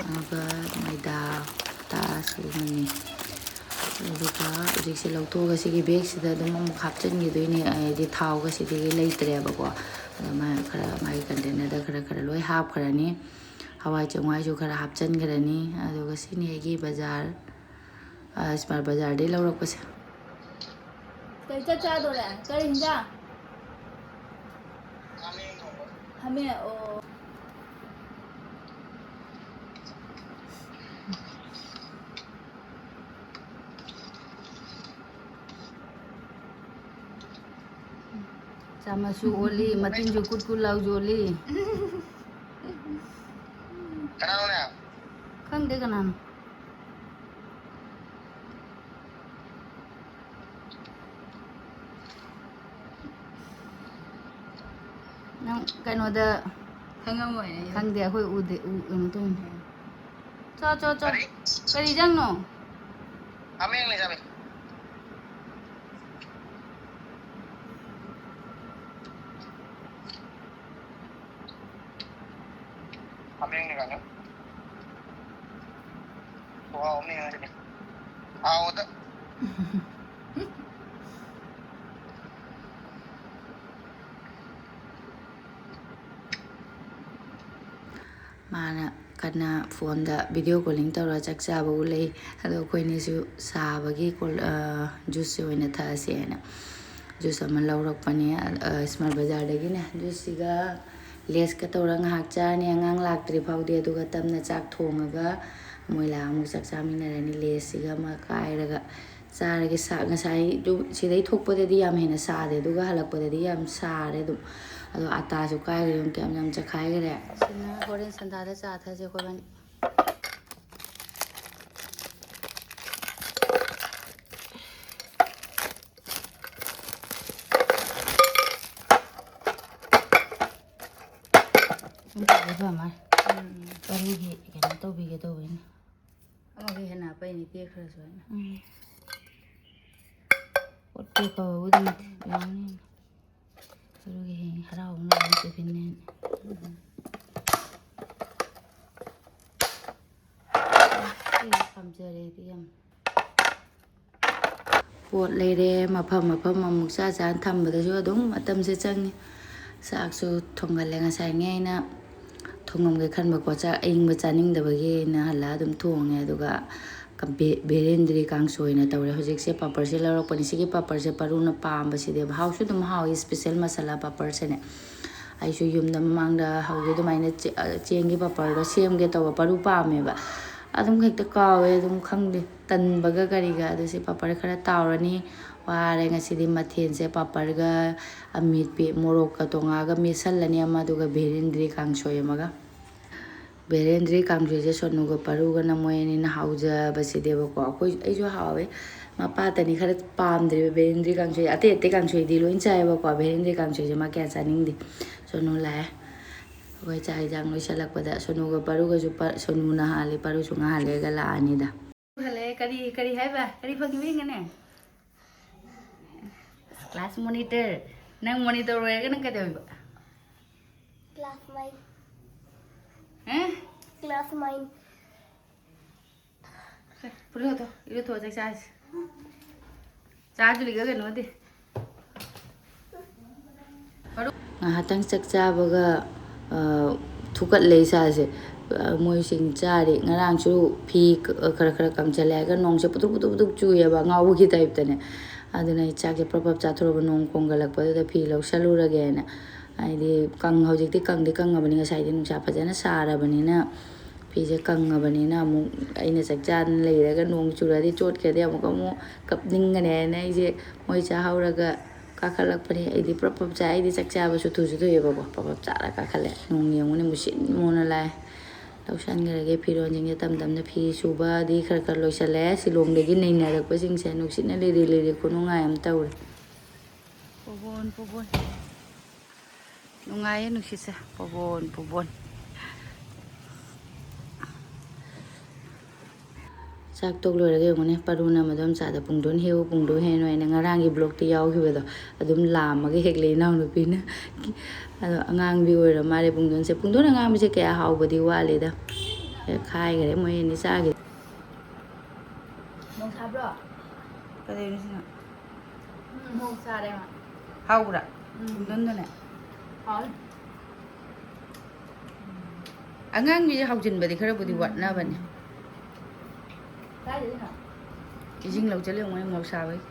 ꯑꯗꯨꯒ ꯃꯣꯏꯗꯥ, ꯑꯇꯥ ꯁꯤꯒꯨꯝꯕꯅꯤ꯫ ꯑꯗꯨꯒ ꯍꯧꯖꯤꯛꯁꯦ ꯂꯧꯊꯣꯛꯑꯒ ꯁꯤꯒꯤ ꯕꯦꯒꯁꯤꯗ ꯑꯗꯨꯝ ꯑꯃꯨꯛ ꯍꯥꯞꯆꯤꯟꯈꯤꯗꯣꯏꯅꯦ꯫ ꯍꯥꯏꯗꯤ ꯊꯥꯎꯒ ꯁꯤꯗꯒꯤ ꯂꯩꯇ꯭ꯔꯦꯕꯀꯣ꯫ ꯑꯗꯣ ꯃꯥ ꯈꯔ, ꯃꯥꯒꯤ ꯀꯟꯇꯦꯅꯔꯗ ꯈꯔ ꯈꯔ ꯂꯣꯏ ꯍꯥꯞꯈ꯭ꯔꯅꯤ꯫ ꯍꯋꯥꯏ ꯆꯦꯡꯋꯥꯏꯁꯨ ꯈꯔ ꯍꯥꯞꯆꯤꯟꯈ꯭ꯔꯅꯤ꯫ ꯑꯗꯨꯒ ꯁꯤꯅꯤ ꯑꯩꯒꯤ ꯕꯖꯥꯔ, ꯑ, ꯏꯁꯃꯥꯔꯠ ꯕꯖꯥꯔꯗꯒꯤ ꯂꯧꯔꯛꯄꯁꯦ꯫ ꯀꯩ ꯆꯥꯛ ꯆꯥꯗꯣꯔꯦ? ꯀꯔꯤ ꯍꯤꯟꯖꯥꯡ? ꯍꯥꯃꯦ, ꯑꯣ꯫ ꯆꯥꯃꯁꯨ ꯑꯣꯜꯂꯤ, ꯃꯆꯤꯟꯁꯨ ꯀꯨꯠ ꯀꯨꯠ ꯂꯥꯎ ꯌꯣꯜꯂꯤ꯫ ꯀꯅꯥꯅꯣꯅꯦ? ꯈꯪꯗꯦ ꯀꯅꯥꯅꯣ꯫ ꯀꯩꯅꯣꯗ ꯈꯪꯉꯝꯃꯣꯏꯅꯦ ꯑꯩꯗꯤ꯫ ꯈꯪꯗꯦ, ꯑꯩꯈꯣꯏ ꯎꯗꯦ, ꯎ ꯀꯩꯅꯣ ꯇꯧꯅꯤ꯫ ꯆꯣ ꯆꯣ ꯆꯣ꯫ ꯀꯔꯤ? ꯀꯔꯤ ꯆꯪꯅꯣ? ꯍꯥꯃꯦꯡꯅꯦ ꯆꯥꯕꯤ꯫ ꯍꯥꯃꯦꯡꯅꯦ ꯀꯥꯏꯅ꯫ ꯈꯨꯍꯥꯎ ꯑꯃꯅꯤ ꯉꯁꯤꯗꯤ꯫ ꯍꯥꯎꯗ꯫ ꯃꯥꯅ ꯀꯟꯅ ꯐꯣꯟꯗ ꯚꯤꯗꯤꯑꯣ ꯀꯣꯂꯤꯡ ꯇꯧꯔ ꯆꯥꯛ ꯆꯥꯕ ꯎꯠꯂꯛꯏ꯫ ꯑꯗꯣ ꯑꯩꯈꯣꯏꯅꯤꯁꯨ ꯁꯥꯕꯒꯤ ꯀꯣꯜ ꯖꯨꯁꯁꯦ ꯑꯣꯏꯅ ꯊꯛꯑꯁꯦꯅ ꯖꯨꯁ ꯑꯃ ꯂꯧꯔꯛꯄꯅꯦ, ꯏꯁꯃꯥꯔꯠ ꯕꯖꯥꯔꯗꯒꯤꯅꯦ꯫ ꯖꯨꯁꯁꯤꯒ ꯂꯦꯁꯀ ꯇꯧꯔ ꯉꯥꯏꯍꯥꯛ ꯆꯥꯔꯅꯤ, ꯑꯉꯥꯡ ꯂꯥꯛꯇ꯭ꯔꯤ ꯐꯥꯎꯗꯤ꯫ ꯑꯗꯨꯒ ꯇꯞꯅ ꯆꯥꯛ ꯊꯣꯡꯉꯒ ꯃꯣꯏ ꯂꯥꯛꯑ ꯑꯃꯨꯛ ꯆꯥꯛ ꯆꯥꯃꯤꯟꯅꯔꯅꯤ꯫ ꯂꯦꯁꯁꯤꯒ ꯑꯃ ꯀꯥꯏꯔꯒ ꯆꯥꯔꯒꯦ꯫ ꯁꯥ ꯉꯁꯥꯏ ꯑꯗꯨ ꯁꯤꯗꯩ ꯊꯣꯛꯄꯗꯗꯤ ꯌꯥꯝ ꯍꯦꯟꯅ ꯁꯥꯗꯦ, ꯑꯗꯨꯒ ꯍꯜꯂꯛꯄꯗꯗꯤ ꯌꯥꯝ ꯁꯥꯔꯦ ꯑꯗꯨꯝ꯫ ꯑꯗꯣ ꯑꯇꯥꯁꯨ ꯀꯥꯏꯈ꯭ꯔꯦ, ꯑꯗꯨꯝ ꯀꯌꯥꯝ ꯌꯥꯝ ꯆꯈꯥꯏꯈ꯭ꯔꯦ꯫ ꯁꯤꯅ ꯍꯣꯔꯦꯟ ꯁꯟꯗꯥꯗ ꯆꯥ ꯊꯛꯁꯦ ꯑꯩꯈꯣꯏꯕꯥꯅꯤ꯫ ꯁꯨꯝ ꯇꯧꯕ ꯐ ꯃꯥꯜꯂꯦ꯫ ꯄꯔꯨꯒꯤ ꯀꯩꯅꯣ ꯇꯧꯕꯤꯒꯦ ꯇꯧꯕꯅꯤ꯫ ꯑꯃꯒ ꯍꯦꯟꯅ ꯍꯥꯞꯄꯛꯏꯅꯦ, ꯇꯦꯛꯈ꯭ꯔꯁꯨ ꯍꯥꯏꯅ꯫ ꯎꯝ꯫ ꯄꯣꯠ ꯇꯦꯛꯄꯕꯨꯗꯤ ꯌꯥꯎꯅꯤ꯫ ꯄꯔꯨꯒꯤ ꯍꯌꯦꯡ ꯍꯔꯥꯎꯕ ꯅꯨꯃꯤꯠ ꯇꯤꯐꯤꯟꯅꯦꯅ꯫ ꯑꯩ ꯄꯥꯝꯖꯔꯦ ꯑꯩꯗꯤ ꯌꯥꯝ꯫ ꯄꯣꯠ ꯂꯩꯔꯦ, ꯃꯐꯝ ꯃꯐꯝ ꯑꯃꯨꯛ ꯆꯥ ꯆꯥꯅ ꯊꯝꯕꯗꯁꯨ ꯑꯗꯨꯝ ꯃꯇꯝꯁꯦ ꯆꯪꯉꯤ꯫ ꯆꯥꯛꯁꯨ ꯊꯣꯡꯒꯜꯂꯦ꯫ ꯉꯁꯥꯏꯉꯩ ꯑꯩꯅ ꯊꯣꯡꯉꯝꯒꯦ ꯈꯟꯕꯀꯣ, ꯆꯥꯛ ꯑꯏꯪꯕ ꯆꯥꯅꯤꯡꯗꯕꯒꯤ ꯑꯩꯅ ꯍꯜꯂꯛꯑ ꯑꯗꯨꯝ ꯊꯣꯡꯉꯦ꯫ ꯑꯗꯨꯒ ꯀ-, ꯕꯦ-, ꯕꯦꯔꯦꯟꯗ꯭ꯔꯤ ꯀꯥꯡꯁꯣꯏꯅ ꯇꯧꯔꯦ꯫ ꯍꯧꯖꯤꯛꯁꯦ ꯄꯥꯄꯔꯁꯦ ꯂꯧꯔꯛꯄꯅꯤ꯫ ꯁꯤꯒꯤ ꯄꯥꯄꯔꯁꯦ ꯄꯔꯨꯅ ꯄꯥꯝꯕꯁꯤꯗꯤ ꯃꯍꯥꯎꯁꯨ ꯑꯗꯨꯝ ꯍꯥꯎꯏ, ꯏꯁꯄꯤꯁꯦꯜ ꯃꯁꯥꯂꯥ ꯄꯥꯄꯔꯁꯦꯅꯦ꯫ ꯑꯩꯁꯨ ꯌꯨꯝꯗ ꯃꯃꯥꯡꯗ ꯍꯧꯖꯤꯛ ꯑꯗꯨꯃꯥꯏꯅ ꯆꯦ-, ꯑ, ꯆꯦꯡꯒꯤ ꯄꯥꯄꯔꯗꯣ ꯁꯦꯝꯒꯦ ꯇꯧꯕ, ꯄꯔꯨ ꯄꯥꯝꯃꯦꯕ꯫ ꯑꯗꯨꯝ ꯍꯦꯛꯇ ꯀꯥꯎꯋꯦ, ꯑꯗꯨꯝ ꯈꯪꯗꯦ, ꯇꯟꯕꯒ ꯀꯔꯤꯒ꯫ ꯑꯗꯨ ꯁꯤ ꯄꯥꯄꯔ ꯈꯔ ꯇꯥꯎꯔꯅꯤ꯫ ꯋꯥꯔꯦ ꯉꯁꯤꯗꯤ ꯃꯊꯦꯜꯁꯦ꯫ ꯄꯥꯄꯔꯒ ꯑꯃꯦꯠꯄꯤ, ꯃꯣꯔꯣꯛꯀ ꯇꯣꯉꯥꯒ ꯃꯦꯠꯁꯜꯂꯅꯤ ꯑꯃ, ꯑꯗꯨꯒ ꯚꯦꯔꯦꯟꯗ꯭ꯔꯤ ꯀꯥꯡꯁꯣꯏ ꯑꯃꯒ꯫ ꯚꯦꯔꯦꯟꯗ꯭ꯔꯤ ꯀꯥꯡꯁꯣꯏꯁꯦ ꯁꯣꯅꯨꯒ ꯄꯔꯨꯒꯅ ꯃꯣꯏ ꯑꯅꯤꯅ ꯍꯥꯎꯖꯕꯁꯤꯗꯤꯕꯀꯣ꯫ ꯑꯩꯈꯣꯏ, ꯑꯩꯁꯨ ꯍꯥꯎꯋꯦ꯫ ꯃꯄꯥꯇꯅꯤ ꯈꯔ ꯄꯥꯝꯗ꯭ꯔꯤꯕ ꯚꯦꯔꯦꯟꯗ꯭ꯔꯤ ꯀꯥꯡꯁꯣꯏ꯫ ꯑꯇꯩ ꯑꯇꯩ ꯀꯥꯡꯁꯣꯏꯗꯤ ꯂꯣꯏ ꯆꯥꯏꯌꯦꯕꯀꯣ, ꯚꯦꯔꯦꯟꯗ꯭ꯔꯤ ꯀꯥꯡꯁꯣꯏꯁꯦ ꯃꯥ ꯀꯌꯥ ꯆꯥꯅꯤꯡꯗꯦ꯫ ꯁꯣꯅꯨ ꯂꯥꯛꯑꯦ꯫ ꯑꯩꯈꯣꯏ ꯆꯥꯛ ꯏꯟꯖꯥꯡ ꯂꯣꯏꯁꯜꯂꯛꯄꯗ ꯁꯣꯅꯨꯒ ꯄꯥꯔꯨꯒꯁꯨ ꯄ-, ꯁꯣꯅꯨꯅ ꯍꯥꯜꯂꯤ, ꯄꯥꯔꯨꯁꯨ ꯉꯥꯏꯍꯥꯛ ꯂꯩꯔꯒ ꯂꯥꯛꯑꯅꯤꯗ꯫ ꯍꯜꯂꯛꯑꯦ꯫ ꯀꯔꯤ, ꯀꯔꯤ ꯍꯥꯏꯕ? ꯀꯔꯤ ꯐꯪꯉꯤꯕ ꯌꯦꯡꯒꯅꯦ? Class monitor꯫ ꯅꯪ monitor ꯑꯣꯏꯔꯒ ꯅꯪ ꯀꯩꯗꯧꯔꯤꯕ? Class mine꯫ ꯍꯥ? Class mine꯫ ꯁꯦ, ꯐꯨꯔꯤꯠ ꯂꯧꯊꯣꯛ, ꯏꯔꯨꯊꯣꯛꯑ ꯆꯥꯛ ꯆꯥꯔꯁꯤ꯫ ꯆꯥꯗ꯭ꯔꯤꯒ ꯀꯩꯅꯣꯗꯤ꯫ ꯉꯥꯏꯍꯥꯛꯇꯪ ꯆꯥꯛ ꯆꯥꯕꯒ, ꯑ, ꯊꯨꯀꯠꯂꯦ ꯏꯁꯥꯁꯦ꯫ ꯑ, ꯃꯣꯏꯁꯤꯡ ꯆꯥꯔꯤ꯫ ꯉꯔꯥꯡꯁꯨ ꯐꯤ ꯈꯔ ꯈꯔ ꯀꯪꯁꯜꯂꯦ ꯍꯥꯏꯔꯒ ꯅꯣꯡꯁꯦ ꯄꯨꯗꯨꯛ ꯄꯨꯗꯨꯛ ꯄꯨꯗꯨꯛ ꯆꯨꯏꯌꯦꯕ, ꯑꯉꯥꯎꯕꯒꯤ typeꯇꯅꯦ꯫ ꯑꯗꯨꯅ ꯑꯩ ꯆꯥꯛꯁꯦ ꯄ꯭ꯔꯞ ꯄ꯭ꯔꯞ ꯆꯥꯊꯣꯛꯑꯒ ꯅꯣꯡ ꯈꯣꯡꯒꯠꯂꯛꯄꯗꯨꯗ ꯐꯤ ꯂꯧꯁꯜꯂꯨꯔꯒꯦꯅ꯫ ꯍꯥꯏꯗꯤ ꯀꯪ-, ꯍꯧꯖꯤꯛꯇꯤ ꯀꯪꯗꯤ ꯀꯪꯉꯕꯅꯤ, ꯉꯁꯥꯏꯗꯤ ꯅꯨꯡꯁꯥ ꯐꯖꯅ ꯁꯥꯔꯕꯅꯤꯅ ꯐꯤꯁꯦ ꯀꯪꯉꯕꯅꯤꯅ ꯑꯃꯨꯛ ꯑꯩꯅ ꯆꯥꯛ ꯆꯥꯗꯅ ꯂꯩꯔꯒ ꯅꯣꯡ ꯆꯨꯔꯗꯤ ꯆꯣꯠꯈ꯭ꯔꯗꯤ ꯑꯃꯨꯛꯀ ꯑꯃꯨꯛ ꯀꯞꯅꯤꯡꯒꯅꯤ ꯍꯥꯏꯅ ꯑꯩꯁꯦ ꯃꯣꯏ ꯆꯥꯍꯧꯔꯒ ꯀꯥꯈꯠꯂꯛꯄꯅꯦ꯫ ꯑꯩꯗꯤ ꯄ꯭ꯔꯞ ꯄ꯭ꯔꯞ ꯆꯥꯏ꯫ ꯑꯩꯗꯤ ꯆꯥꯛ ꯆꯥꯕꯁꯨ ꯊꯨꯁꯨ ꯊꯨꯏꯑꯕꯀꯣ꯫ ꯄ꯭ꯔꯞ ꯄ꯭ꯔꯞ ꯆꯥꯔ ꯀꯥꯈꯠꯂꯦ꯫ ꯅꯣꯡ ꯌꯦꯡꯉꯨꯅꯦ ꯃꯨꯁꯤꯟ ꯃꯨꯅ ꯂꯥꯛꯑꯦ꯫ ꯂꯧꯁꯟꯈ꯭ꯔꯒꯦ ꯐꯤꯔꯣꯟꯁꯤꯡꯁꯦ ꯇꯝ ꯇꯝꯅ꯫ ꯐꯤ ꯁꯨꯕꯗꯤ ꯈꯔ ꯈꯔ ꯂꯣꯏꯁꯜꯂꯦ꯫ ꯁꯤꯂꯣꯡꯗꯒꯤ ꯅꯩꯅꯔꯛꯄꯁꯤꯡꯁꯦ ꯅꯨꯡꯁꯤꯠꯅ ꯂꯤꯔꯤ ꯂꯤꯔꯤ ꯈꯨꯅꯨꯡꯉꯥꯏ ꯑꯃ ꯇꯧꯔꯦ꯫ ꯄꯣꯕꯣꯟ, ꯄꯣꯕꯣꯟ꯫ ꯅꯨꯡꯉꯥꯏꯌꯦ ꯅꯨꯡꯁꯤꯠꯁꯦ꯫ ꯄꯣꯕꯣꯟ, ꯄꯣꯕꯣꯟ꯫ ꯆꯥꯛ ꯇꯣꯛ ꯂꯣꯏꯔꯒ ꯌꯦꯡꯉꯨꯅꯦ, ꯄꯔꯨꯅ ꯃꯗꯣꯝꯆꯥꯗ "ꯄꯨꯡꯗꯣꯟ ꯍꯦꯛꯎ, ꯄꯨꯡꯗꯣꯟ ꯍꯦꯛꯎ" ꯍꯥꯏꯅ ꯉꯔꯥꯡꯒꯤ vlogꯇ ꯌꯥꯎꯈꯤꯕꯗꯣ ꯑꯗꯨꯝ ꯂꯥꯝꯃꯒ ꯍꯦꯛꯂꯦ ꯏꯅꯥꯎꯅꯨꯄꯤꯅ꯫ ꯑꯗꯣ ꯑꯉꯥꯡꯕꯤ ꯑꯣꯏꯔ ꯃꯥꯜꯂꯦ ꯄꯨꯡꯗꯣꯟꯁꯦ꯫ ꯄꯨꯡꯗꯣꯟ ꯑꯉꯥꯡꯕꯁꯦ ꯀꯌꯥ ꯍꯥꯎꯕꯗꯤ ꯋꯥꯠꯂꯤꯗ꯫ ꯍꯦꯛ ꯈꯥꯏꯈꯔꯦ ꯃꯣꯏ ꯑꯅꯤ ꯆꯥꯈꯤꯗꯦ꯫ ꯅꯣꯡ ꯁꯥꯕ꯭ꯔꯣ? ꯀꯗꯩꯅꯣ ꯁꯤꯅ? ꯎꯝ, ꯃꯣꯔꯣꯛ ꯁꯥꯔꯦ ꯃꯥ꯫ ꯍꯥꯎꯕ꯭ꯔꯥ? ꯎꯝ꯫ ꯄꯨꯡꯗꯣꯟꯗꯨꯅꯦ? ꯍꯥꯎꯋꯦ꯫ ꯑꯉꯥꯡꯕꯤꯁꯦ ꯍꯥꯎꯖꯤꯟꯕꯗꯤ ꯈꯔꯕꯨꯗꯤ ꯎꯝ꯫ ꯋꯥꯠꯅꯕꯅꯦ꯫ ꯀꯥꯏꯗꯩꯅꯣ? ꯏꯁꯤꯡ ꯂꯧ ꯆꯠꯂꯦ ꯃꯣꯏ ꯃꯣꯔꯣꯛ ꯁꯥꯕꯒꯤ꯫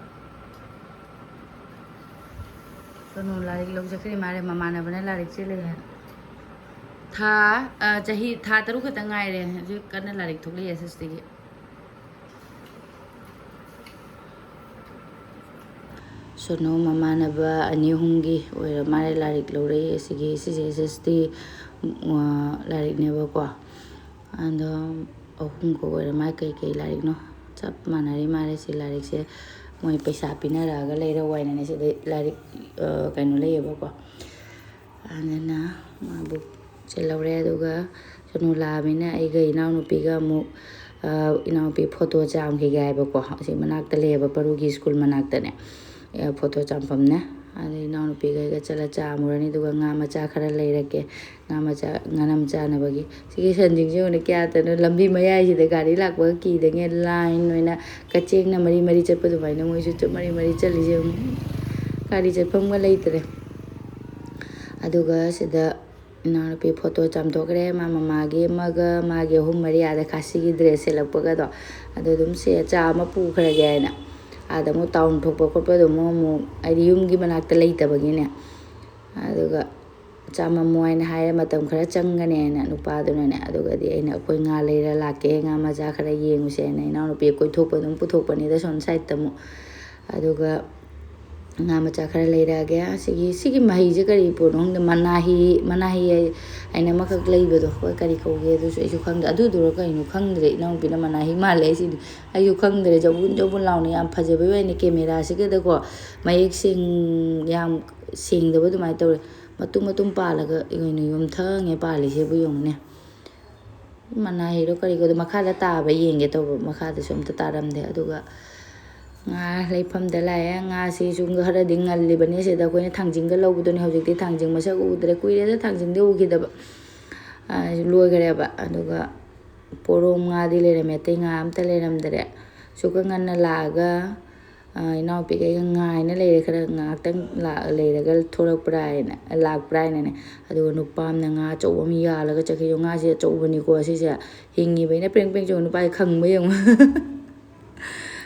ꯁꯣꯅꯨ ꯂꯥꯏꯔꯤꯛ ꯂꯧ ꯆꯠꯈ꯭ꯔꯦ ꯃꯥꯜꯂꯦ, ꯃꯃꯥꯟꯅꯕꯅ ꯂꯥꯏꯔꯤꯛ ꯆꯦꯜꯂꯦ ꯍꯥꯏꯅ꯫ ꯊꯥ, ꯑ, ꯆꯍꯤ, ꯊꯥ ꯇꯔꯨꯛ ꯈꯛꯇ ꯉꯥꯏꯔꯦ ꯍꯧꯖꯤꯛ ꯀꯟꯅ ꯂꯥꯏꯔꯤꯛ ꯊꯣꯛꯂꯛꯏ ꯑꯦꯁ ꯑꯦꯁ ꯇꯤꯒꯤ꯫ ꯁꯣꯅꯨ ꯃꯃꯥꯟꯅꯕ ꯑꯅꯤ ꯑꯍꯨꯝꯒꯤ ꯑꯣꯏꯔ ꯃꯥꯜꯂꯦ ꯂꯥꯏꯔꯤꯛ ꯂꯧꯔꯛꯏ꯫ ꯑꯁꯤꯒꯤ ꯁꯤꯁꯦ ꯑꯦꯁ ꯑꯦꯁ ꯇꯤ, ꯑ, ꯂꯥꯏꯔꯤꯛꯅꯦꯕꯀꯣ꯫ ꯑꯗꯣ ꯑꯍꯨꯝꯈꯛ ꯑꯣꯏꯔ ꯃꯥꯜꯂꯦ꯫ ꯀꯩꯀꯩ ꯂꯥꯏꯔꯤꯛꯅꯣ? ꯆꯞ ꯃꯥꯟꯅꯔꯤ ꯃꯥꯜꯂꯦ꯫ ꯁꯤ ꯂꯥꯏꯔꯤꯛꯁꯦ ꯃꯣꯏ ꯄꯩꯁꯥ ꯄꯤꯅꯔꯛꯑꯒ ꯂꯩꯔꯛꯑꯣ ꯍꯥꯏꯅꯅꯦ꯫ ꯁꯤꯗꯩ ꯂꯥꯏꯔꯤꯛ, ꯑ, ꯀꯩꯅꯣ ꯂꯩꯌꯦꯕꯀꯣ꯫ ꯑꯗꯨꯅ ꯃꯥꯕꯨ ꯆꯦꯜꯍꯧꯔꯦ꯫ ꯑꯗꯨꯒ ꯁꯣꯅꯨ ꯂꯥꯛꯑꯕꯅꯤꯅ ꯑꯩꯒ ꯏꯅꯥꯎꯅꯨꯄꯤꯒ ꯑꯃꯨꯛ, ꯑ, ꯏꯅꯥꯎꯅꯨꯄꯤ ꯐꯣꯇꯣ ꯆꯥꯝꯈꯤꯒꯦ ꯍꯥꯏꯕꯀꯣ꯫ ꯑꯁꯤ ꯃꯅꯥꯛꯇ ꯂꯩꯌꯦꯕ, ꯄꯔꯨꯒꯤ ꯁ꯭ꯀꯨꯜ ꯃꯅꯥꯛꯇꯅꯦ, ꯑ, ꯐꯣꯇꯣ ꯆꯥꯝꯐꯝꯅꯦ꯫ ꯑꯗꯨ ꯏꯅꯥꯎꯅꯨꯄꯤꯒ ꯑꯩꯒ ꯆꯠꯂ ꯆꯥꯝꯃꯨꯔꯅꯤ꯫ ꯑꯗꯨꯒ ꯉꯥ ꯃꯆꯥ ꯈꯔ ꯂꯩꯔꯛꯀꯦ, ꯉꯥ ꯃꯆꯥ, ꯉꯥꯅꯝ ꯆꯥꯅꯕꯒꯤ꯫ ꯁꯤꯒꯤ ꯁꯟꯁꯤꯡꯁꯦ ꯌꯦꯡꯉꯨꯅꯦ, ꯀꯌꯥꯗꯅꯣ ꯂꯝꯕꯤ ꯃꯌꯥꯏꯁꯤꯗ ꯒꯥꯔꯤ ꯂꯥꯛꯄꯒ ꯀꯤꯗꯉꯩ line ꯑꯣꯏꯅ ꯀꯆꯦꯡꯅ ꯃꯔꯤ ꯃꯔꯤ ꯆꯠꯄ ꯑꯗꯨꯃꯥꯏꯅ ꯃꯣꯏꯁꯨ ꯆꯠ-, ꯃꯔꯤ ꯃꯔꯤ ꯆꯠꯂꯤꯁꯦ ꯌꯦꯡꯉꯨ꯫ ꯒꯥꯔꯤ ꯆꯠꯐꯝꯒ ꯂꯩꯇ꯭ꯔꯦ꯫ ꯑꯗꯨꯒ ꯁꯤꯗ ꯏꯅꯥꯎꯅꯨꯄꯤ ꯐꯣꯇꯣ ꯆꯥꯝꯊꯣꯛꯈ꯭ꯔꯦ꯫ ꯃꯥ ꯃꯃꯥꯒꯤ ꯑꯃꯒ, ꯃꯥꯒꯤ ꯑꯍꯨꯝ ꯃꯔꯤ, ꯑꯥꯗ ꯈꯥꯁꯤꯒꯤ dress ꯁꯦꯠꯂꯛꯄꯒꯗꯣ꯫ ꯑꯗꯣ ꯑꯗꯨꯝ ꯁꯦ ꯆꯥ ꯑꯃ ꯄꯨꯈ꯭ꯔꯒꯦ ꯍꯥꯏꯅ ꯑꯥꯗ ꯑꯃꯨꯛ town ꯊꯣꯛꯄ ꯈꯣꯠꯄꯗꯣ ꯑꯃꯨꯛ, ꯑꯃꯨꯛ ꯍꯥꯏꯗꯤ ꯌꯨꯝꯒꯤ ꯃꯅꯥꯛꯇ ꯂꯩꯇꯕꯒꯤꯅꯦ꯫ ꯑꯗꯨꯒ ꯆꯥꯃꯝꯃꯣ ꯍꯥꯏꯅ ꯍꯥꯏꯔꯦ, ꯃꯇꯝ ꯈꯔ ꯆꯪꯒꯅꯤ ꯍꯥꯏꯅ ꯅꯨꯄꯥꯗꯨꯅꯅꯦ꯫ ꯑꯗꯨꯒꯗꯤ ꯑꯩꯅ ꯑꯩꯈꯣꯏ ꯉꯥ ꯂꯩꯔ ꯂꯥꯛꯀꯦ, ꯉꯥ ꯃꯆꯥ ꯈꯔ ꯌꯦꯡꯉꯨꯁꯦꯅ ꯏꯅꯥꯎꯅꯨꯄꯤ ꯀꯣꯏꯊꯣꯛꯄ ꯑꯗꯨꯝ ꯄꯨꯊꯣꯛꯄꯅꯤꯗ ꯁꯣꯝ side ꯇ ꯑꯃꯨꯛ꯫ ꯑꯗꯨꯒ ꯉꯥ ꯃꯆꯥ ꯈꯔ ꯂꯩꯔꯛꯑꯒꯦ꯫ ꯁꯤꯒꯤ, ꯁꯤꯒꯤ ꯃꯍꯩꯁꯦ ꯀꯔꯤ ꯄꯣꯠꯅꯣ ꯈꯪꯗꯦ, ꯃꯅꯥꯍꯤ, ꯃꯅꯥꯍꯤ ꯍꯥꯏ-, ꯍꯥꯏꯅ ꯑꯃꯈꯛ ꯂꯩꯕꯗꯣ, ꯍꯣꯏ, ꯀꯔꯤ ꯀꯧꯒꯦ ꯑꯗꯨꯁꯨ ꯑꯩꯁꯨ ꯈꯪꯗꯦ꯫ ꯑꯗꯨꯗꯨꯔꯣ ꯀꯩꯅꯣ ꯈꯪꯗ꯭ꯔꯦ, ꯏꯅꯥꯎꯅꯨꯄꯤꯅ ꯃꯅꯥꯍꯤ ꯃꯥꯜꯂꯦ ꯍꯥꯏꯁꯤꯗꯤ꯫ ꯑꯩꯁꯨ ꯈꯪꯗ꯭ꯔꯦ, ꯖꯧꯕꯨꯟ ꯖꯧꯕꯨꯟ ꯂꯥꯎꯅ ꯌꯥꯝ ꯐꯖꯕꯩ ꯑꯣꯏꯅ camera ꯁꯤꯒꯗꯀꯣ ꯃꯌꯦꯛ ꯁꯦꯡ-, ꯌꯥꯝ ꯁꯦꯡꯗꯕ ꯑꯗꯨꯃꯥꯏꯅ ꯇꯧꯔꯦ꯫ ꯃꯇꯨꯝ ꯃꯇꯨꯝ ꯄꯥꯜꯂꯒ ꯑꯣꯏꯅ ꯌꯣꯝꯊꯪꯉꯦ ꯄꯥꯜꯂꯤꯁꯤꯕꯨ ꯌꯦꯡꯉꯨꯅꯦ꯫ ꯃꯅꯥꯍꯤꯔꯣ ꯀꯔꯤꯒꯗꯣ ꯃꯈꯥꯗ ꯇꯥꯕ ꯌꯦꯡꯒꯦ ꯇꯧꯕ, ꯃꯈꯥꯗꯁꯨ ꯑꯝꯇ ꯇꯥꯔꯝꯗꯦ꯫ ꯑꯗꯨꯒ ꯉꯥ ꯂꯩꯐꯝꯗ ꯂꯥꯛꯑꯦ꯫ ꯉꯥꯁꯤꯁꯨ ꯈꯔꯗꯤ ꯉꯜꯂꯤꯕꯅꯤ꯫ ꯁꯤꯗ ꯑꯩꯈꯣꯏꯅ ꯊꯥꯡꯖꯤꯡꯒ ꯂꯧꯕꯗꯨꯅꯤ꯫ ꯍꯧꯖꯤꯛꯇꯤ ꯊꯥꯡꯖꯤꯡ ꯃꯁꯛ ꯎꯗ꯭ꯔꯦ, ꯀꯨꯏꯔꯦꯗ ꯊꯥꯡꯖꯤꯡꯗꯤ ꯎꯈꯤꯗꯕ꯫ ꯑ, ꯂꯣꯏꯈꯔꯦꯕ꯫ ꯑꯗꯨꯒ ꯄꯣꯔꯣꯝ ꯉꯥꯗꯤ ꯂꯩꯔꯝꯃꯦ, ꯑꯇꯩ ꯉꯥ ꯑꯝꯇ ꯂꯩꯔꯝꯗ꯭ꯔꯦ꯫ ꯁꯨꯛꯀ ꯉꯟꯅ ꯂꯥꯛꯑꯒ, ꯑ, ꯏꯅꯥꯎꯄꯤꯈꯩꯒ ꯉꯥꯏꯅ ꯂꯩꯔꯦ, ꯈꯔ ꯉꯥꯏꯍꯥꯛꯇꯪ ꯂꯥꯛ-, ꯂꯩꯔꯒ ꯊꯣꯛꯂꯛꯄ꯭ꯔꯥ ꯍꯥꯏꯅ, ꯂꯥꯛꯄ꯭ꯔꯥ ꯍꯥꯏꯅꯅꯦ꯫ ꯑꯗꯨꯒ ꯅꯨꯄꯥ ꯑꯃꯅ ꯉꯥ ꯑꯆꯧꯕ ꯑꯃ ꯌꯥꯜꯂꯒ ꯆꯠꯈꯤꯕ꯫ ꯉꯥꯁꯦ ꯑꯆꯧꯕꯅꯤꯀꯣ ꯁꯤꯁꯦ, ꯍꯤꯡꯉꯤꯕꯩꯅ ꯄ꯭ꯔꯦꯡ ꯄ꯭ꯔꯦꯡ ꯆꯣꯡꯉꯤ꯫ ꯅꯨꯄꯥꯁꯦ ꯈꯪꯕ ꯌꯦꯡꯉꯨ꯫